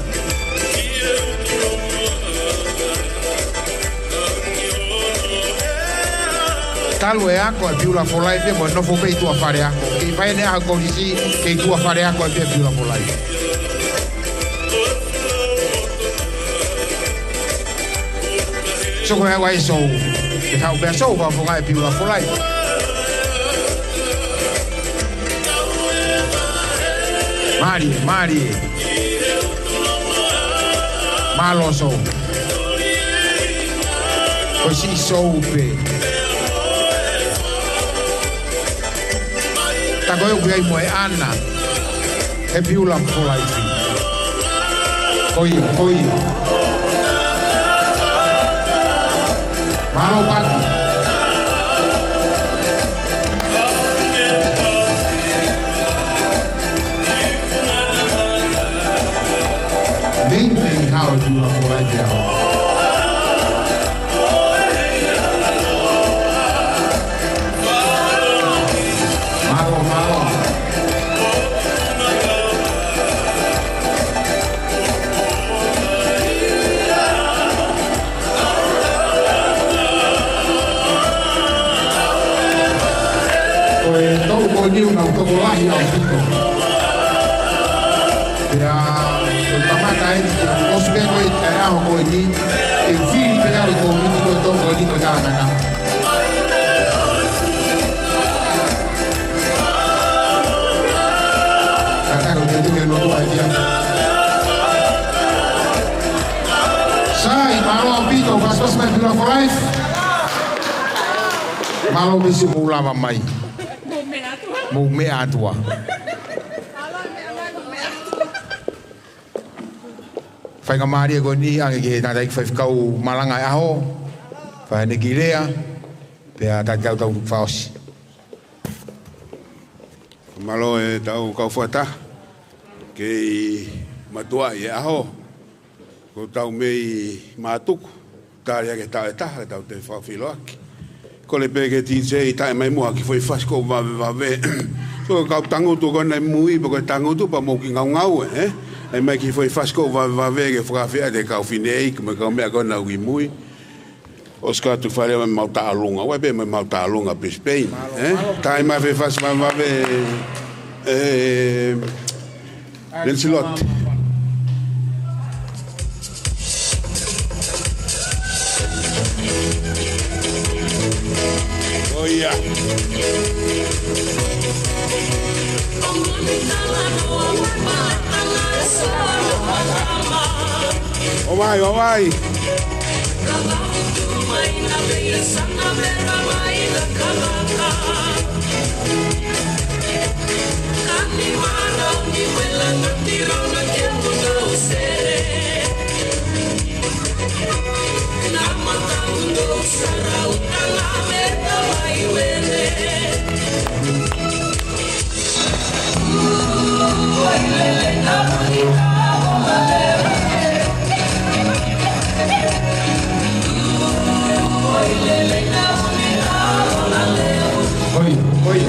Talu e ako ʻa e Beautiful Life ia mo e nofo pē ʻi tuʻa fale ako. Kei fai ʻene ʻaho kolisi, kei tuʻa fale ako ʻa e Beautiful Life. So ko e ʻai sou. Ke haʻu pē ʻa sou, fakafofonga e Beautiful Life. Mālie, mālie. Mālō sou. Ko siʻi sou pē. Ta ko e ʻuhi ai mo e ʻana. He Beautiful Life. Ko ia, ko ia. Mālō Paki. Nei, nei, hao tu la ko ai te hao. Mālō, mālō. Ko e tau ko eni ʻoku nau tokolahi ʻaupito. Pea, ko e kamata eni, ʻosi pē ko e ʻaho ko eni, ʻe fili pē ʻa e kōmiti ko e tau ko eni ko e tānaki. Kātaki ʻo te tuke lotu ai ia. Sai, mālō ʻaupito, paspas mai Beautiful Life. Mālō misi mou lava mai. Mou meʻa atu ā. Faingamālie ko eni ʻoange ki he tangataʻeiki faifekau malanga e ʻaho. Fai ʻene kiʻi lea. Pea tatau tau fakaʻosi. Mālō e tau kau fakataha. Kei matuaʻi e ʻaho. Ko tau mei mātuku. Tali ake tau e taha, tau te fakafeʻiloaki. Kole pē ke DJ taʻe mai muʻa ha kiʻi foʻi fasi ko vave vave. So kau tangutu ko ena ʻi mui, pe ko e tangutu pea mou kiʻi ngaungaue, ē? ʻAi mai ha kiʻi foʻi fasi ko vave vave ke fakafeʻiloaki e kau fineʻeiki, mo e kau meʻa ko ena ʻoku ʻi mui. ʻOsi ka tu fale mai mau taʻalunga, ʻoua pē mai mau taʻalunga Brisbane, ē? Taʻe mai ha foʻi fasi vave vave, ē, Lancelot. ʻOi ia. ʻO vai, ʻo vai. Hoi, hoi.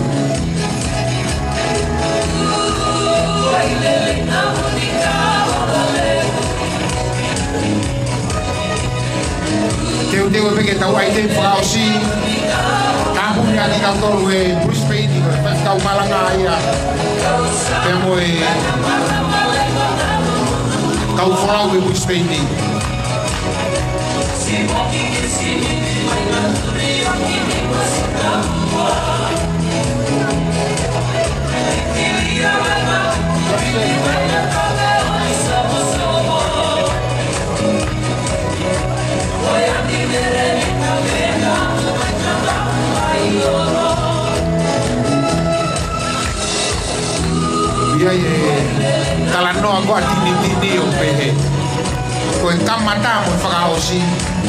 Teuteu pē ke tau ʻai te fakaʻosi. Tāpuni ʻaki kitautolu ʻe Brisbane, ʻi he faifekau malanga ia. Pea mo e kau folau ʻi Brisbane. ʻI ai e talanoa ko ē ʻa Tinitini ʻo pehē, ko Ko e kamata mo e fakaʻosi,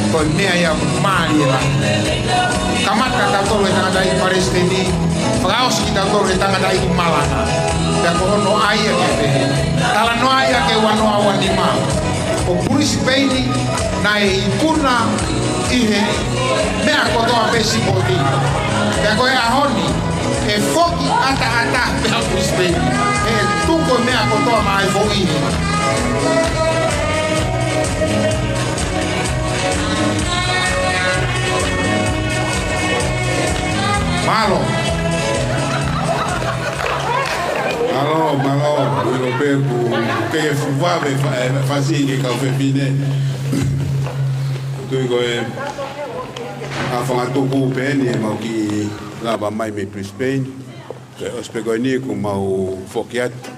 ko e meʻa ia ʻoku mālie lahi. Kamata kitautolu he tangataʻeiki palesiteni, fakaʻosi kitautolu he tangataʻeiki malanga. Pea ko hono ʻai ia ke pehē. Talanoa ia ki he ua noa ua nima. Ko Pulisipeini naʻe ikuna ʻi he meʻa kotoa pē sipoti. Pea ko e ʻaho ni, ʻe foki ʻataʻatā pē ʻa Pulisipeini. ʻE tuku e meʻa kotoa maʻa e foʻi. Mālō. Mālō, mālō. Uilo peku. Ke ke fuvave fa-, e, fasi ke kau fefine. Tui ko e ʻa e fanga tuku pē eni ʻemau kiʻi lava mai mei Brisbane. Ke ʻosi pē ko eni kuo mau foki atu.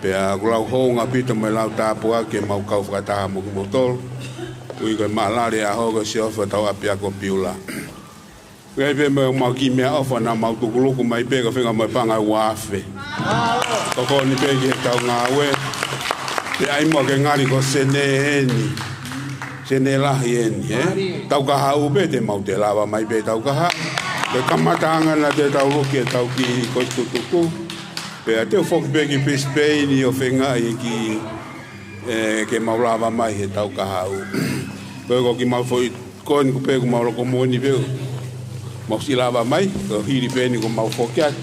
Pea ʻoku lau hounga ʻaupito mo e lau tāpuaki ke mau kau fakataha mo kimoutolu. Ui ko e mālale ʻaho ko e siofi ʻo tau ʻapiako Piula. Pea ʻi ai pē mo ʻemau kiʻi meʻaʻofa naʻa mau tukuluku mai pē ko e feinga mo e paʻanga ʻe ua afe. Tokoni pē ki heʻetau ngāue. Pea ʻai muʻa ke ngali ko e sene eni. Sene lahi eni, ē? Taukahaʻu pē te mau toe lava mai pē Taukahaʻu. Ko e kamataʻanga naʻa te tau loki ʻetau kiʻi kosi tutuku. Pea te u foki pē ki Brisbane ʻo feingaʻi ki, ē, ke mau lava mai he Taukahaʻu. Ko e ko kimautolu foʻi ko eni ko pē kuo mau loko moʻoni pē. Mau siʻi lava mai, ko e hili pē eni kuo mau foki atu.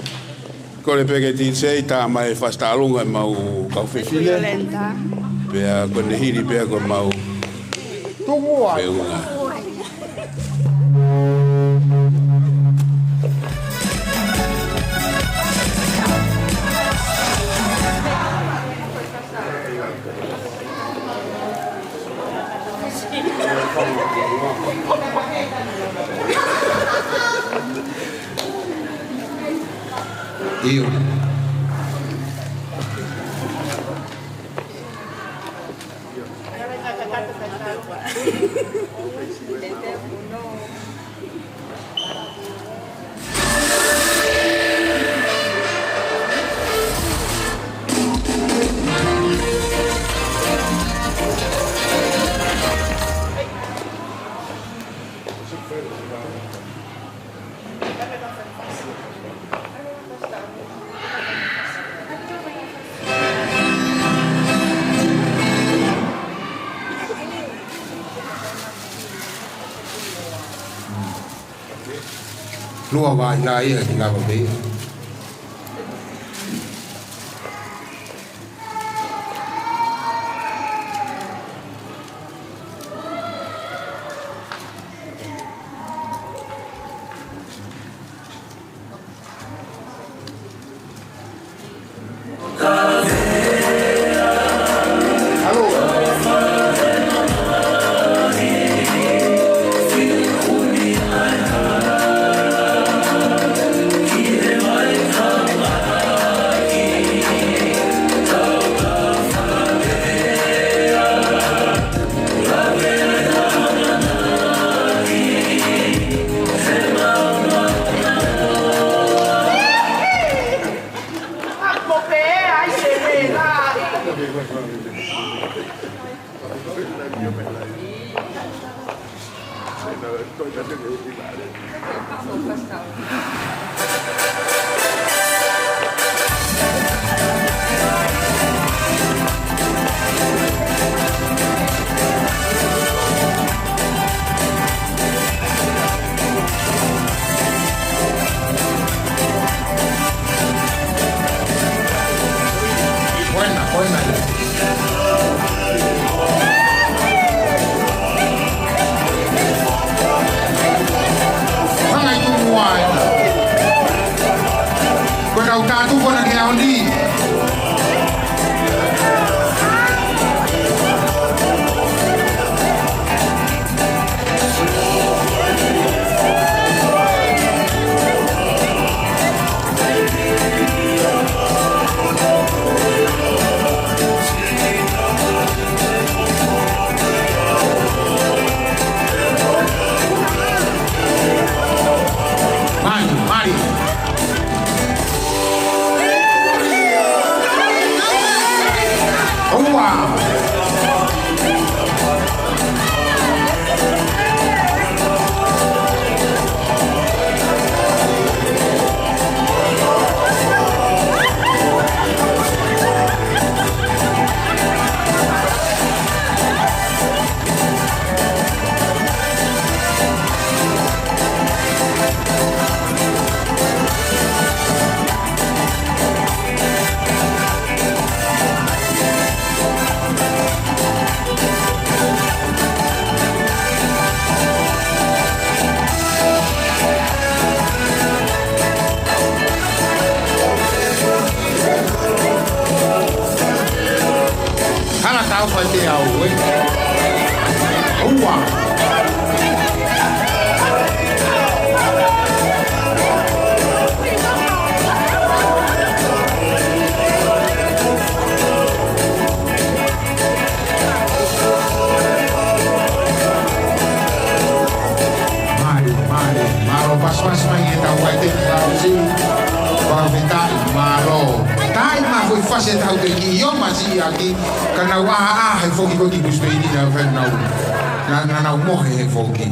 Kole pē ke tisei tā mai fasi tālunga ʻemau kau fefine. Pea ko ʻene hili pē ko ʻemau. Tuku ai. Pea ua. ʻIo. Lua vai la ia ki lava pē. Buena, buena. Hanga i tumu ai. Fai te au, ē. Ua. Mālō, mālō, mālō, pasipasi mai e tau vai te tau si. Fakafetaʻi, mālō. Taimi ʻoku fai ʻe he tau te ki ʻio masi ʻaki. Ka nau ʻā ʻā he foki ko e kiʻi kusi pē ʻi he nau fai nau. Naʻa, naʻa nau mohe he foki.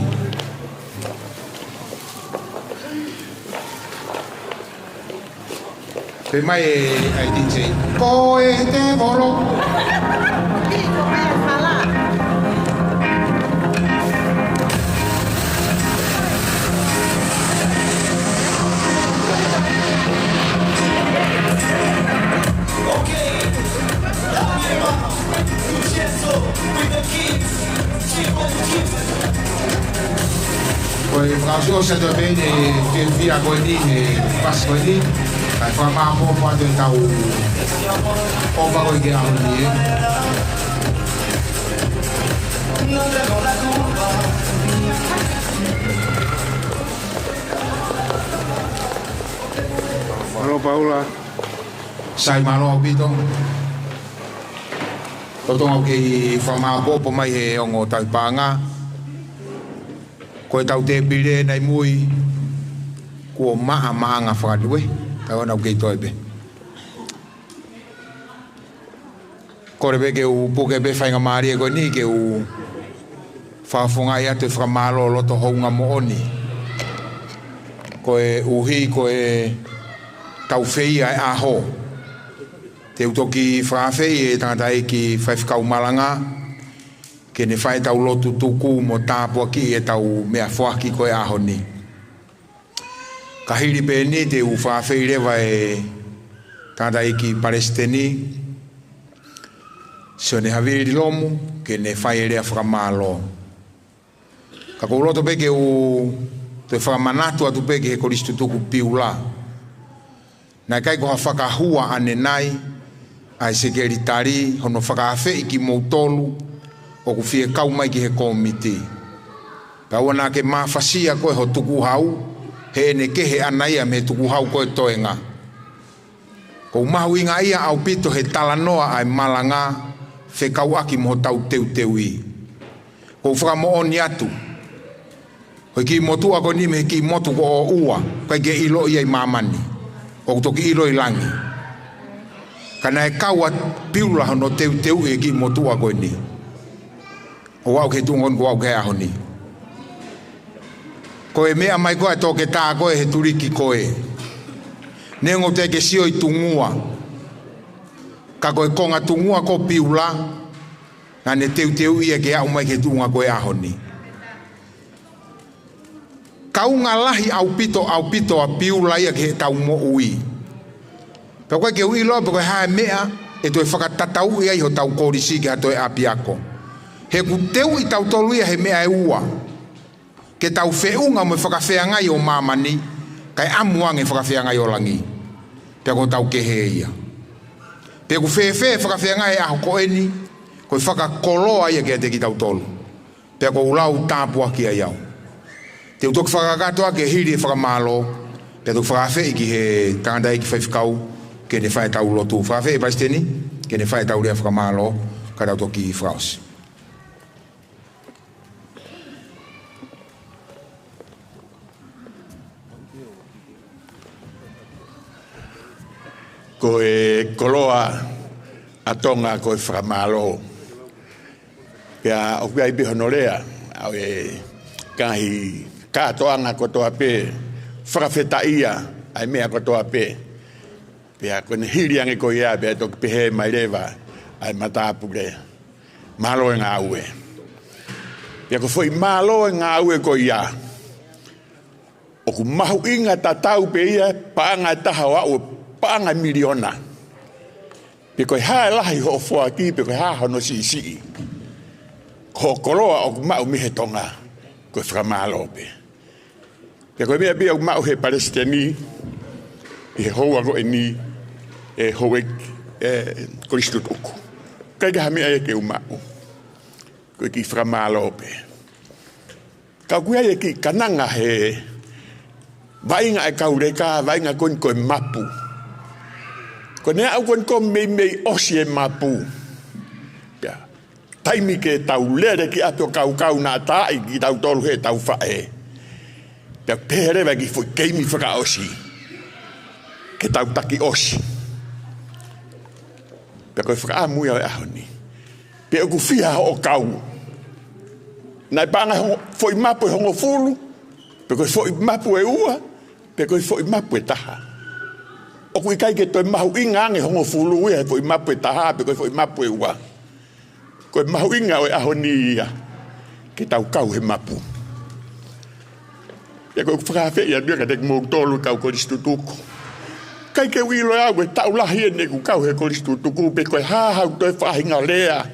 Pehē mai e, ʻa e D J. Ko e tēvolo. Ko e fakaʻosiʻosi atu pē eni e fiefia ko eni he pasipasi ko eni. Kae fakamāʻopoʻopo atu e tau ʻofa ko ē ki he ʻaho ni, ē. Mālō Paula. Sai, mālō ʻaupito. Totonu ke u fakamāʻopoʻopo mai he ongo tauhi paʻanga. Ko e tau tēpile naʻe mui, kuo maʻamaʻanga fakalue, tau ʻanau kei toe pē. Kole pē ke u puke pē faingamālie ko eni ke u fakafofongaʻi atu e fakamālō loto houngaʻia moʻoni. Koeʻuhi ko e tau feia e ʻaho. Te u toki fakaafeʻi e tangataʻeiki faifekau malanga, ke ne fai e tau lotu tuku mo tāpuakiʻi e tau meʻafoaki ko e ʻaho ni. Ka hili pē eni te u fakaafeʻi leva e tangataʻeiki palesiteni, Sione Havili Lomu, ke ne fai e lea fakamālō. Ka ʻoku ou loto pē ke u toe fakamanatu atu pē ki he kolisi tutuku Piula. Naʻe ʻikai ko ha fakahua ʻanenai ʻa e sekelitali hono fakaafeʻi kimoutolu ʻoku fie kau mai ki he kōmiti. Pea ʻoua naʻa ke mafasia koe ho tukuhau, he ʻene kehe ʻana ia mei he tukuhau ko e toenga. ʻOku mahuʻinga ia ʻaupito he talanoa ʻa e malanga fekauʻaki mo hotau teuteuʻi. ʻOku ou fakamoʻoni atu. Ko e kiʻi motuʻa ko eni mei he kiʻi motu ko ʻoua, ʻikai ke ʻilo ia ʻi māmani. ʻOku toki ʻilo ʻi langi. Ka naʻe kau ʻa Piula hono teuteuʻi e kiʻi motuʻa ko eni. ʻO aʻu ki he tuʻunga ko eni ʻoku aʻu ki he ʻaho ni. Ko e meʻa mai ko ē ʻa e toketā ko ē he tuliki ko ē. Neongo teʻeki ke sio ʻi tungua. Ka ko e konga tungua ko Piula, naʻa ne teuteuʻi ia ke aʻu mai ki he tuʻunga ko e ʻaho ni. Kaunga lahi ʻaupito, ʻaupito ʻa Piula ia ki he tau moʻui. Pea ʻoku ʻikai ke u ʻilo pe ko e hā e meʻa ʻe toe fakatatauʻi ai hotau kolisi ki ha toe ʻapiako. He ʻoku teuʻi tautolu ia he meʻa ʻe ua. Ke tau feʻunga mo e fakafeangai ʻo māmani, kae ʻamu ange fakafeangai ʻo langi. Pea ko hotau kehe ia. Pea ʻoku fēfē fakafeangai ʻaho ko eni, ko e fakakoloa ia kiate kitautolu. Pea ʻoku ou lau tāpuaki ai au. Te u toki fakakakato ake hili e fakamālō, pea toki fakaafeʻi ki he tangataʻeiki faifekau, ke ne fai e tau lotu. Fakaafeʻi palesiteni, ke ne fai e tau lea fakamālō, ka tau toki fakaʻosi. Ko e koloa ʻa Tonga ko e fakamālō. Pea ʻoku ʻi ai pē hono lea, ʻa e ngaahi kātoanga kotoa pē, fakafetaʻia ʻa e meʻa kotoa pē. Pea ko ʻene hili ange ko ia, pea toki pehē mai leva ʻa e matāpule. Mālō e ngāue. Pea ko e foʻi mālō e ngāue ko ia, ʻoku mahuʻinga tatau pē ia, paʻanga ʻe taha ʻo aʻu paʻanga miliona. Pe ko e hā e lahi hoʻo foaki, pe ko e hā hono siʻisiʻi. Ko e koloa ʻoku maʻu mei he Tonga, ko e fakamālō pē. Pea ko e meʻa pē ia ʻoku maʻu he palesiteni, ʻi he houa ko eni, ʻe houʻeiki, ʻe kolisi tutuku. ʻIkai ke ha meʻa ia ke u maʻu. Ko e kiʻi fakamālō pē. Ka ʻoku ʻi ai e kiʻi kananga he vaʻinga ʻa e kau leka, vaʻinga ko eni ko e mapu. Ko ʻene aʻu ko eni ko e meimei ʻosi e mapu. Pea taimi ke tau lele ki ʻapi ʻo kaukau naʻa taaʻi kitautolu heʻetau faʻē. Pea pehē leva ki he foʻi keimi fakaʻosi ke tau taki ʻosi. Pea ko e fakaʻamu ia ʻo e ʻaho ni. Pe ʻoku fiha hoʻo kau. Naʻe paʻanga e hongo-, foʻi mapu ʻe hongofulu, pe ko e foʻi mapu ʻe ua, pe ko e foʻi mapu ʻe taha. ʻOku ʻikai ke toe mahuʻinga ange hongofulu ia he foʻi mapu ʻe taha, pe ko e foʻi mapu ʻe ua. Ko e mahuʻinga ʻo e ʻaho ni ia ke tau kau he mapu. Pea ko e fakafeʻiloaki atu ia kiate kimoutolu kau kolisi tutuku. ʻIkai ke u ʻilo ʻe au ko e taʻu lahi eni ʻeku kau he kolisi tutuku pe ko e hā haʻaku toe faʻahinga lea.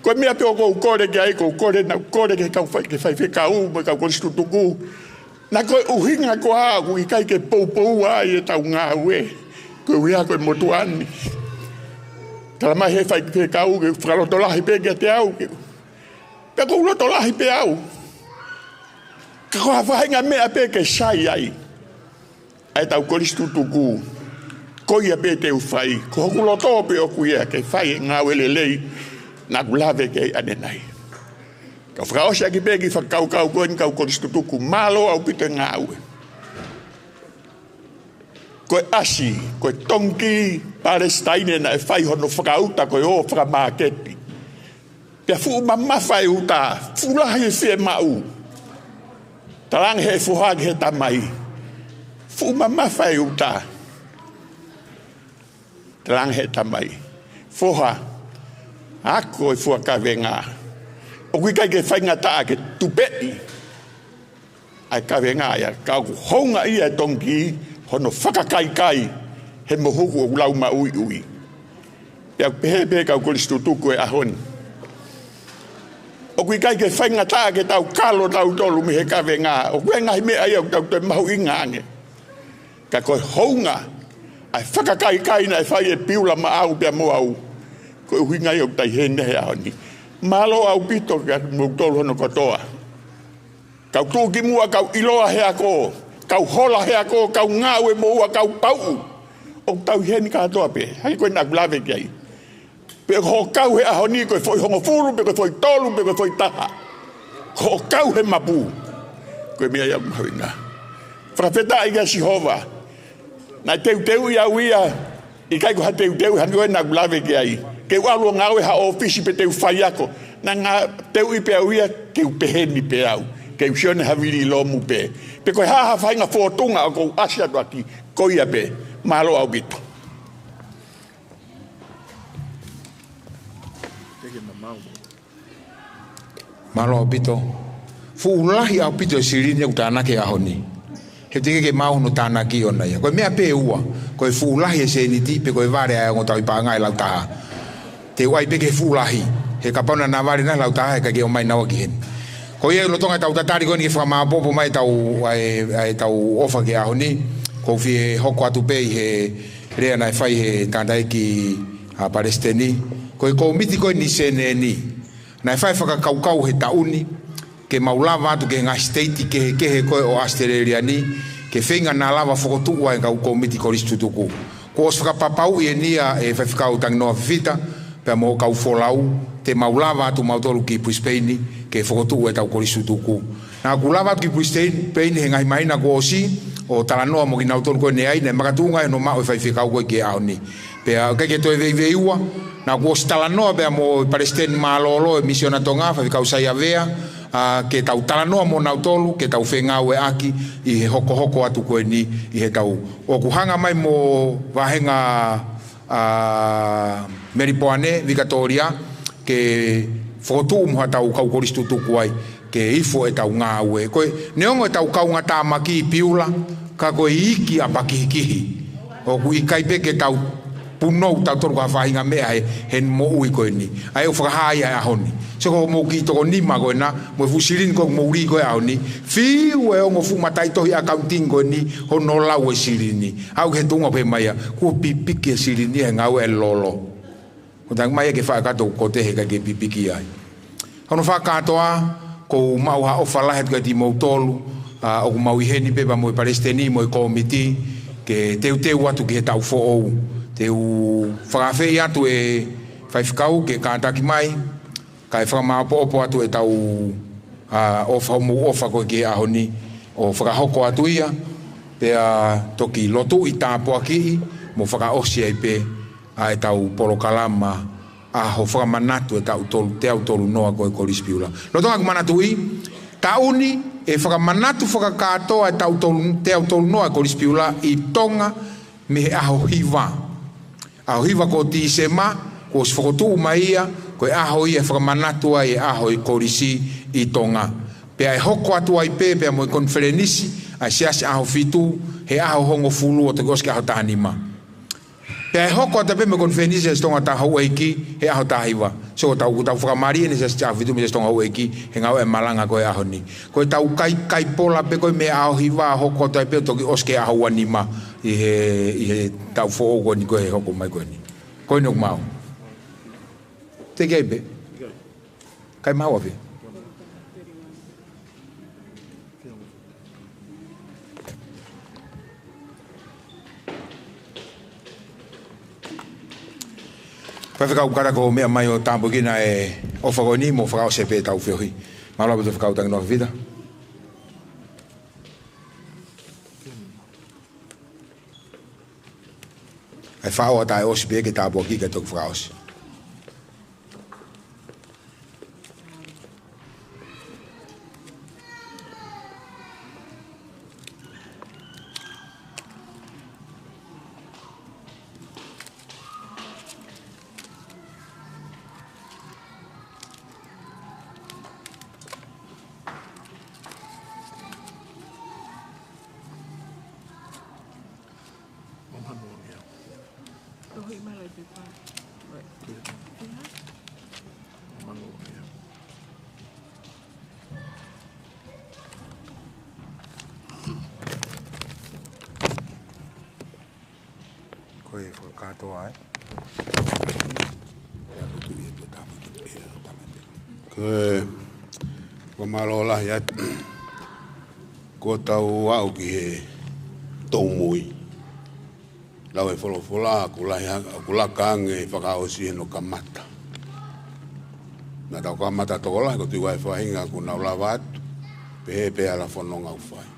Ko e meʻa pē ʻoku ou kole ki ai, ʻoku ou kole, naʻá ku kole ki he kau fai-, ki he faifekau mo e kau kolisi tutuku. Naʻa ko e ʻuhinga ko ā ʻoku ʻikai ke poupou ai ʻetau ngāue. Ko e ʻuhinga ko e motuʻa ni. Talamai ʻe he faifekau ke fakalotolahi pē kiate au ke. Pea ʻoku ou lotolahi pē au. Ka ko ha faʻahinga meʻa pē ke sai ai ʻa ʻetau kolisi tutuku, ko ia pē te u fai. Ko hoku loto pē ʻoku ia ke fai e ngāue lelei naʻá ku lave ki ai ʻanenai. Ka fakaʻosi ʻaki pē e kiʻi fakakaukau ko eni kau kolisi tutuku, mālō ʻaupito e ngāue. Ko e ʻasi, ko e tongi Palesitaine naʻe fai hono fakauta ko e ō fakamāketi. Pea fuʻu mamafa e uta, fuʻu lahi e fiemaʻu. Talaange ʻe he foha ki he tamai. Fuʻu mamafa e uta. Talaange ʻe he tamai. Foha, ako e fua kavenga. ʻOku ʻikai ke faingataʻa ke tupeʻi ʻa e kavenga ia, ka ʻoku hounga ia e tongi hono fakakaikai he mohuku ʻoku lau maʻuiʻui. Pea ʻoku pehē pē kau kolisi tutuku e ʻaho ni. ʻOku ʻikai ke faingataʻa ke tau kalo tautolu mei he kavenga. ʻOku ʻi ai e ngaahi meʻa ia ʻoku tau toe mahuʻinga ange. Ka ko e hounga ʻa e fakakaikai naʻe fai ʻe Piula maʻau pea mo au. Ko e ʻuhinga ia ʻoku tau ʻi heni he ʻaho ni. Mālō ʻaupito kiate kimoutolu hono kotoa. Kau tuʻukimuʻa, kau ʻiloa he ako, kau hola he ako, kau ngāue moʻua, kau pauʻu. ʻOku tau ʻi heni kātoa pē, hangē ko ē naʻá ku lave ki ai. Pe ko hoʻo kau he ʻaho ni ko e foʻi hongofulu, pe ko e foʻi tolu, pe ko e foʻi taha. Ko hoʻo kau he mapu. Ko e meʻa ia ʻoku mahuʻinga. Fakafetaʻi kia Sihova. Naʻe teuteuʻi au ia, ʻikai ko ha teuteu, hangē ko ē naʻá ku lave ki ai. Ke u ʻalu ʻo ngāue ha ʻōfisi pe te u faiako. Naʻe teuʻi pē au ia, ke u pehē ni pē au. Ke u sio ʻene havili lomu pē. Pe ko e hā ha faʻahinga fōtunga ʻoku ou ʻasi atu ʻaki, ko ia pē. Mālō ʻaupito. Mālō ʻaupito. Fuʻu lahi ʻaupito e silini ʻoku tānaki he ʻaho ni. He teʻeki ke maʻu hono tānaki ʻona ia. Ko e meʻa pē ʻe ua. Ko e fuʻu lahi e sēniti pe ko e vale ʻa e ongo tauʻi paʻanga ʻe lautaha. Te u ʻai pē ki he fuʻu lahi. He kapau naʻa na vale nai he lautaha he ʻikai ke ʻomai naua ki heni. Ko ia ʻi he lolotonga ʻetau tatali ko eni ke fakamāopoopo mai ʻetau, ʻa e, ʻa ʻetau ʻofa ki he ʻaho ni. ʻOku ou fie hoko atu pē ʻi he lea naʻe fai ʻe he tangataʻeiki ʻa Palesiteni. Ko e kōmiti ko eni Senate ni. Naʻe fai e fakakaukau he taʻu ni, ke mau lava atu ki he ngaahi siteiti kehekehe ko ē ʻo ʻAositelēlia ni, ke feinga naʻa lava fokotuʻu ai e kau kōmiti kolisi tutuku. Kuo ʻosi fakapapauʻi eni ia ʻe Faifekau Tanginoa Fifita, pea mo e kau folau, te mau lava atu mautolu ki Brisbane, ke fokotuʻu ʻetau kolisi tutuku. Naʻá ku lava atu ki Brisbane he ngaahi māhina kuo ʻosi, ʻo talanoa mo kinautolu ko eni ai, naʻe makatuʻunga hono maʻu e faifekau ko ē ki he ʻaho ni. Pea ʻikai ke toe veiveiua, naʻá ku ʻosi talanoa pea mo e Palesiteni Mālōlō e Misiona Tonga, Faifekau Saiavea, ʻa, ke tau talanoa mo nautolu, ke tau fengāueʻaki ʻi he hokohoko atu ko eni ʻi he taʻu. ʻOku hanga mai mo Vahenga, ʻa, Melipoane, Vikatōlia, ke fokotuʻu mo haʻatau kau kolisi tutuku ai, ke ifo ʻetau ngāue. Ko e, neongo ʻetau kaungātāmaki ʻi Piula, ka ko e iiki ʻa Pakihikihi. ʻOku ʻikai pē ke tau punou tautolu ko ha faʻahinga meʻa he, he moʻui ko eni. ʻA ia ʻoku fakahā ia he ʻaho ni. Sio ko hoʻomou kiʻi toko nima ko ena, mo e fuʻu silini ko ē ʻoku mou lī ko ē he ʻaho ni. Fiu e ongo fuʻu mataʻitohi accounting ko eni, hono lau e silini. Aʻu ki he tuʻunga pē mai ia, kuo pipiki e silini he ngāue ʻa e lolo. Ko e tangi mai ia ke fakakakato ʻoku kotehe kae ʻikai ke pipiki ai. Hono fakakātoa, ʻoku ou maʻu ha ʻofa lahi atu kiate kimoutolu, ʻa, ʻoku mau ʻi heni pē pea mo e palesiteni mo e kōmiti, ke teuteu atu ki he taʻu foʻou. Te u fakaafeʻi atu e faifekau ke kātaki mai, kae fakamāʻopoʻopo atu ʻetau, ʻa, ʻofa, hoʻomou ʻofa ko ē ki he ʻaho ni, ʻo fakahoko atu ia, pea toki lotuʻi tāpuakiʻi, mo fakaʻosi ai pē, ʻa ʻetau polokalama ʻaho fakamanatu e taʻu tolu, teau tolunoa ko ē Kolisi Piula. Lolotonga ʻeku manatuʻi, taʻu ni ʻe fakamanatu fakakātoa e taʻu tolu, teau tolunoa e Kolisi Piula ʻi Tonga mei he ʻaho hiva. ʻAho hiva ko Tīsema, kuo ʻosi fokotuʻu mai ia, ko e ʻaho ia ʻe fakamanatu ai e ʻaho e kolisi ʻi Tonga. Pea ʻe hoko atu ai pē, pea mo e konifelenisi ʻa e Siasi ʻAhofitu, he ʻaho hongofulu ʻo toki ʻosi ki he ʻaho tahanima. Pea ʻe hoko atu pē mo e konifelenisi ʻa e Siasi Tonga Taha Houʻeiki, he ʻaho tahahiva. So, tau, tau fakamālie ʻeni Siasi ʻAhofitu mo e Siasi Tonga Houʻeiki, he ngāue e malanga ko e ʻaho ni. Ko ʻetau kai, kai pola pē ko ē mei he ʻaho hiva, hoko atu ai pē ʻo toki ʻosi ki he ʻaho uanima, ʻi he, ʻi he taʻu foʻou ko eni ko ē hoko mai ko eni. Ko eni ʻoku maʻu. Te ke pē. Kai maua pē. Faifekau Kala, ko e meʻa mai ʻo tāpuekina e ʻofa ko eni mo fakaʻosi pē ʻetau feohi. Mālō ʻaupito Faifekau Tanginoa Fifita. ʻAi faʻo ʻa taʻe ʻosi pē ke tāpuakiʻi kae toki fakaʻosi. Ko e fakakātoa ē. Ko e fakamālō lahi atu. Kuo tau aʻu ki he tōmui. Lau e folofola, ʻoku lahi ha-, ʻoku laka ange e fakaʻosi ʻi hono kamata. Naʻa tau kamata tokolahi, ko e tui ʻa e faʻahinga ʻoku nau lava atu, pehē pē ʻa e fononga ʻoku fai.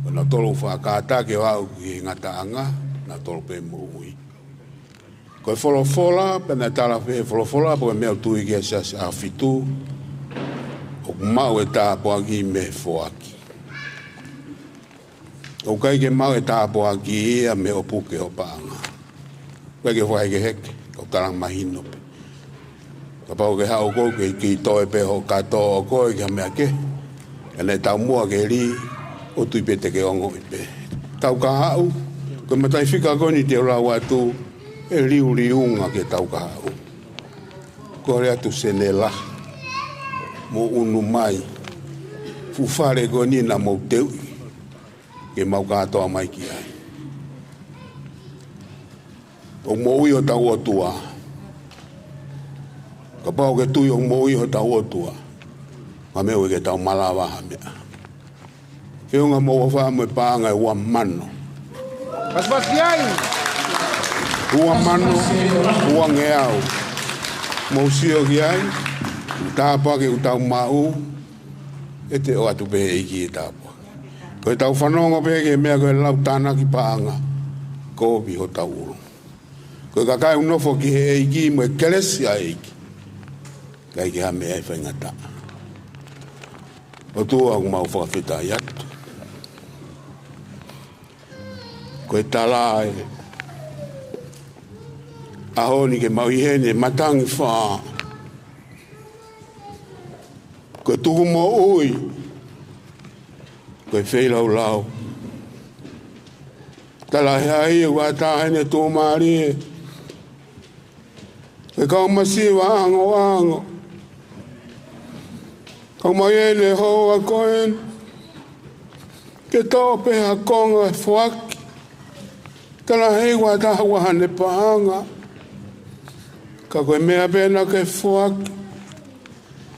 Ko nautolu ʻoku faʻa kātaki ʻo aʻu ki he ngataʻanga, nautolu pē moʻui. Ko e folofola, pea naʻe tala pē he folofola, ko e meʻa ʻoku tui ki ai e Siasi ʻAhofitu, ʻoku maʻu e tāpuaki mei he foaki. ʻOku ʻikai ke maʻu e tāpuaki ia mei hoʻo puke ho paʻanga. ʻOku ʻikai ke fakahekeheke, ka ʻoku tala mahino pē. Kapau ʻoku ke haʻu koe ke kiʻi toe pē hoʻo kātoa ʻo koe ki ha meʻa kehe. Ka naʻe taumuʻa ke lī, ʻoku ou tui pē te ke ongoʻi pē. Tau kahaʻu, ko e mataifika ko eni te u lau atu, ʻe liuliunga ke tau kahaʻu. Kole atu Senela, mou ʻunu mai, fuʻu fale ko eni naʻa mou teuʻi, ke mau kātoa mai ki ai. ʻOku moʻui hotau ʻOtua. Kapau ʻoku ke tui ʻoku moʻui hotau ʻOtua, ka meʻa ʻoku ʻikai ke tau malava ha meʻa. Feʻunga mo e ʻofa mo e paʻanga ʻe ua mano. Pasipasi ki ai. Ua mano, ua ngeau. Mou sio ki ai, tāpuaki ʻoku tau maʻu, ʻe toe ʻoatu pē ʻe he ʻEiki e tāpuaki. Ko ʻetau fanongo pē ki he meʻa ko e lau tānaki paʻanga, kovi hotau ʻulu. Ko e kakai ʻoku nofo ki he ʻEiki mo e kelesi ʻa e ʻEiki, ʻikai ke ha meʻa ʻe faingataʻa. ʻOtua ʻoku mau fakafetaʻi atu. Ko e tala e ʻaho ni ke mau ʻi heni he matangi fā. Ko e tuku moʻui, ko e feilaulau. Tala he ai ʻoku ʻatā heni e tuʻumālie. Ko e kau masiva ʻangoʻango. Kau mai ʻene hoa ko eni. Ke toʻo pē ha konga e foaki. Tala he ʻoku ʻatā ʻa haʻane paʻanga. Ka ko e meʻa pē naʻa ke foaki,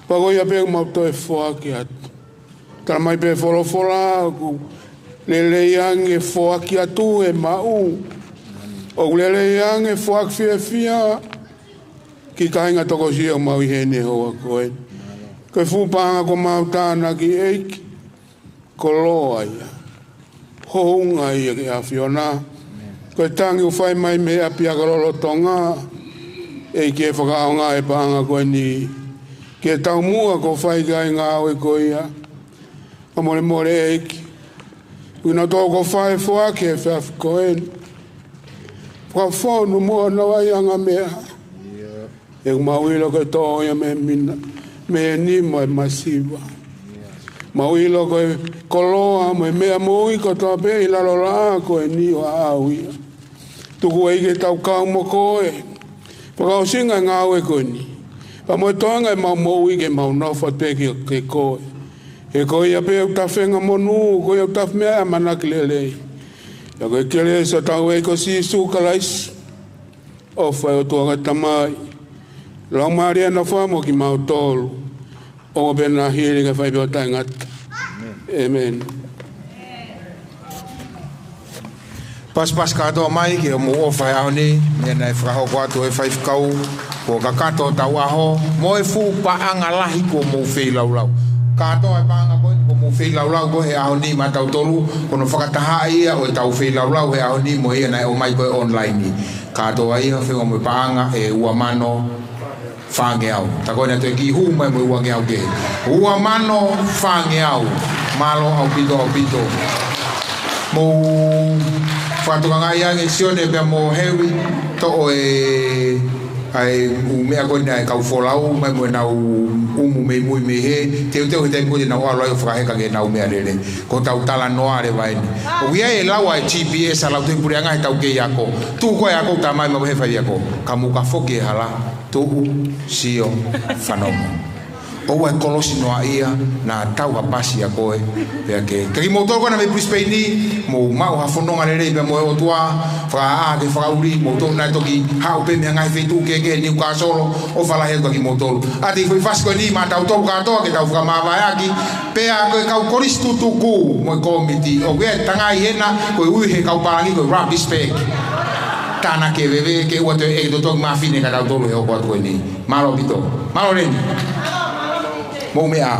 pea ko ia pē ʻoku mau toe foaki atu. Tala mai pē folofola ʻoku lelei ange foaki atu e maʻu. ʻOku lelei ange foaki fiefia ki he kāinga tokosiʻi ʻoku mau ʻi heni he houa ko eni. Ko e fuʻu paʻanga ʻoku mau tānaki, ʻEiki, koloa ia, hounga ia ki he ʻAfiona. Ko e tangi ʻoku fai mai mei he ʻapiako lolotonga, ʻEiki, ke fakaʻaongaʻi e paʻanga ko eni ki he taumuʻa kuo fai ki ai e ngāue ko ia. Fakamolemole ʻEiki, ʻoku nau tō ko fai foaki he efiafi ko eni. Fakafonu mo ʻoua naʻa ʻi ai ha meʻa. ʻOku mau ʻilo ko e tō ia mei he mina, mei he nima ʻo e masiva. Mau ʻilo ko e koloa mo e meʻa moʻui kotoa pē ʻi lalo laʻā ko eni ʻo aʻu ia. Tuku ʻEiki ke tau kau mo koe fakaʻosinga e ngāue ko eni, pea mo e toenga ʻemau moʻui ke mau nofo atu pē kia koe. He ko ia pē ʻoku ta feinga monū, ko ia ʻoku ta meʻa ʻamanaki lelei. Pea ko e kelesi ʻa hotau ʻEiki ko Sīsū Kalaisi, ʻofa ʻa e ʻOtua ko e Tamai, Laumālie ʻo e ʻOtua mo kimautolu, ʻoua pē naʻa hili kae fai pē ʻo taʻengata. ʻĒmeni. Pasipasi kātoa mai ke mou ʻofa he ʻaho ni, meʻa naʻe fakahoko atu ʻe he faifekau, kuo kakato hotau ʻaho, mo e fuʻu paʻanga lahi kuo mou feilaulau. Kātoa e paʻanga ko eni kuo mou feilaulau ko ē he ʻaho ni maʻatautolu, ko hono fakatahaʻi ia ʻo ʻetau feilaulau he ʻaho ni mo ia naʻe ʻomai ko ē online ni. Kātoa ia, feinga mo e paʻanga ʻe ua mano fāngeau. Tā ko ena toe kiʻi hū mai mo e uangeau kehe. Ua mano fāngeau. Mālō ʻaupito, ʻaupito. Mou fakatokangaʻi ange Sione pea mo Heri, toʻo e, ʻa e ʻū meʻa ko ena ʻa e kau folau, mai mo ʻenau ʻumu mei mui mei hē, teuteu he taimi ko ē te nau ʻalu ai ʻo fakaheka ki heʻenau meʻalele. Ko hotau talanoa leva eni. ʻOku ʻi ai e lau ʻa e G P S ʻa e Lautohi Puleʻanga heʻetau kei ako. Tuʻu koe ʻo ako, tā mai mo e faifekau. Ka mou ka foki he hala, tuʻu, sio, fanongo. ʻOua ʻe kolosi noaʻia, naʻa tau ka pasi ʻa koe, pea ke. Ka kimoutolu ko ena mei Brisbane ni, mou maʻu ha fononga lelei pea mo e ʻOtua, fakaʻā ke fakaʻuli, moutolu naʻe toki haʻu pē mei he ngaahi feituʻu kehekehe Newcastle, ʻofa lahi atu kiate kimoutolu. ʻA e foʻi fasi ko eni maʻatautolu kātoa ke tau fakamāvaeʻaki, pea ko e kau kolisi tutuku mo e kōmiti, ʻoku ʻi ai e tangai hena, ko e ui he kau pālangi ko e rubbish bag. Tānaki e veve ke ʻoua toe ʻeke totongi māfine kia tautolu he hokohoko atu ko eni. Mālō ʻaupito. Mālō Leni. Mou meʻa ā.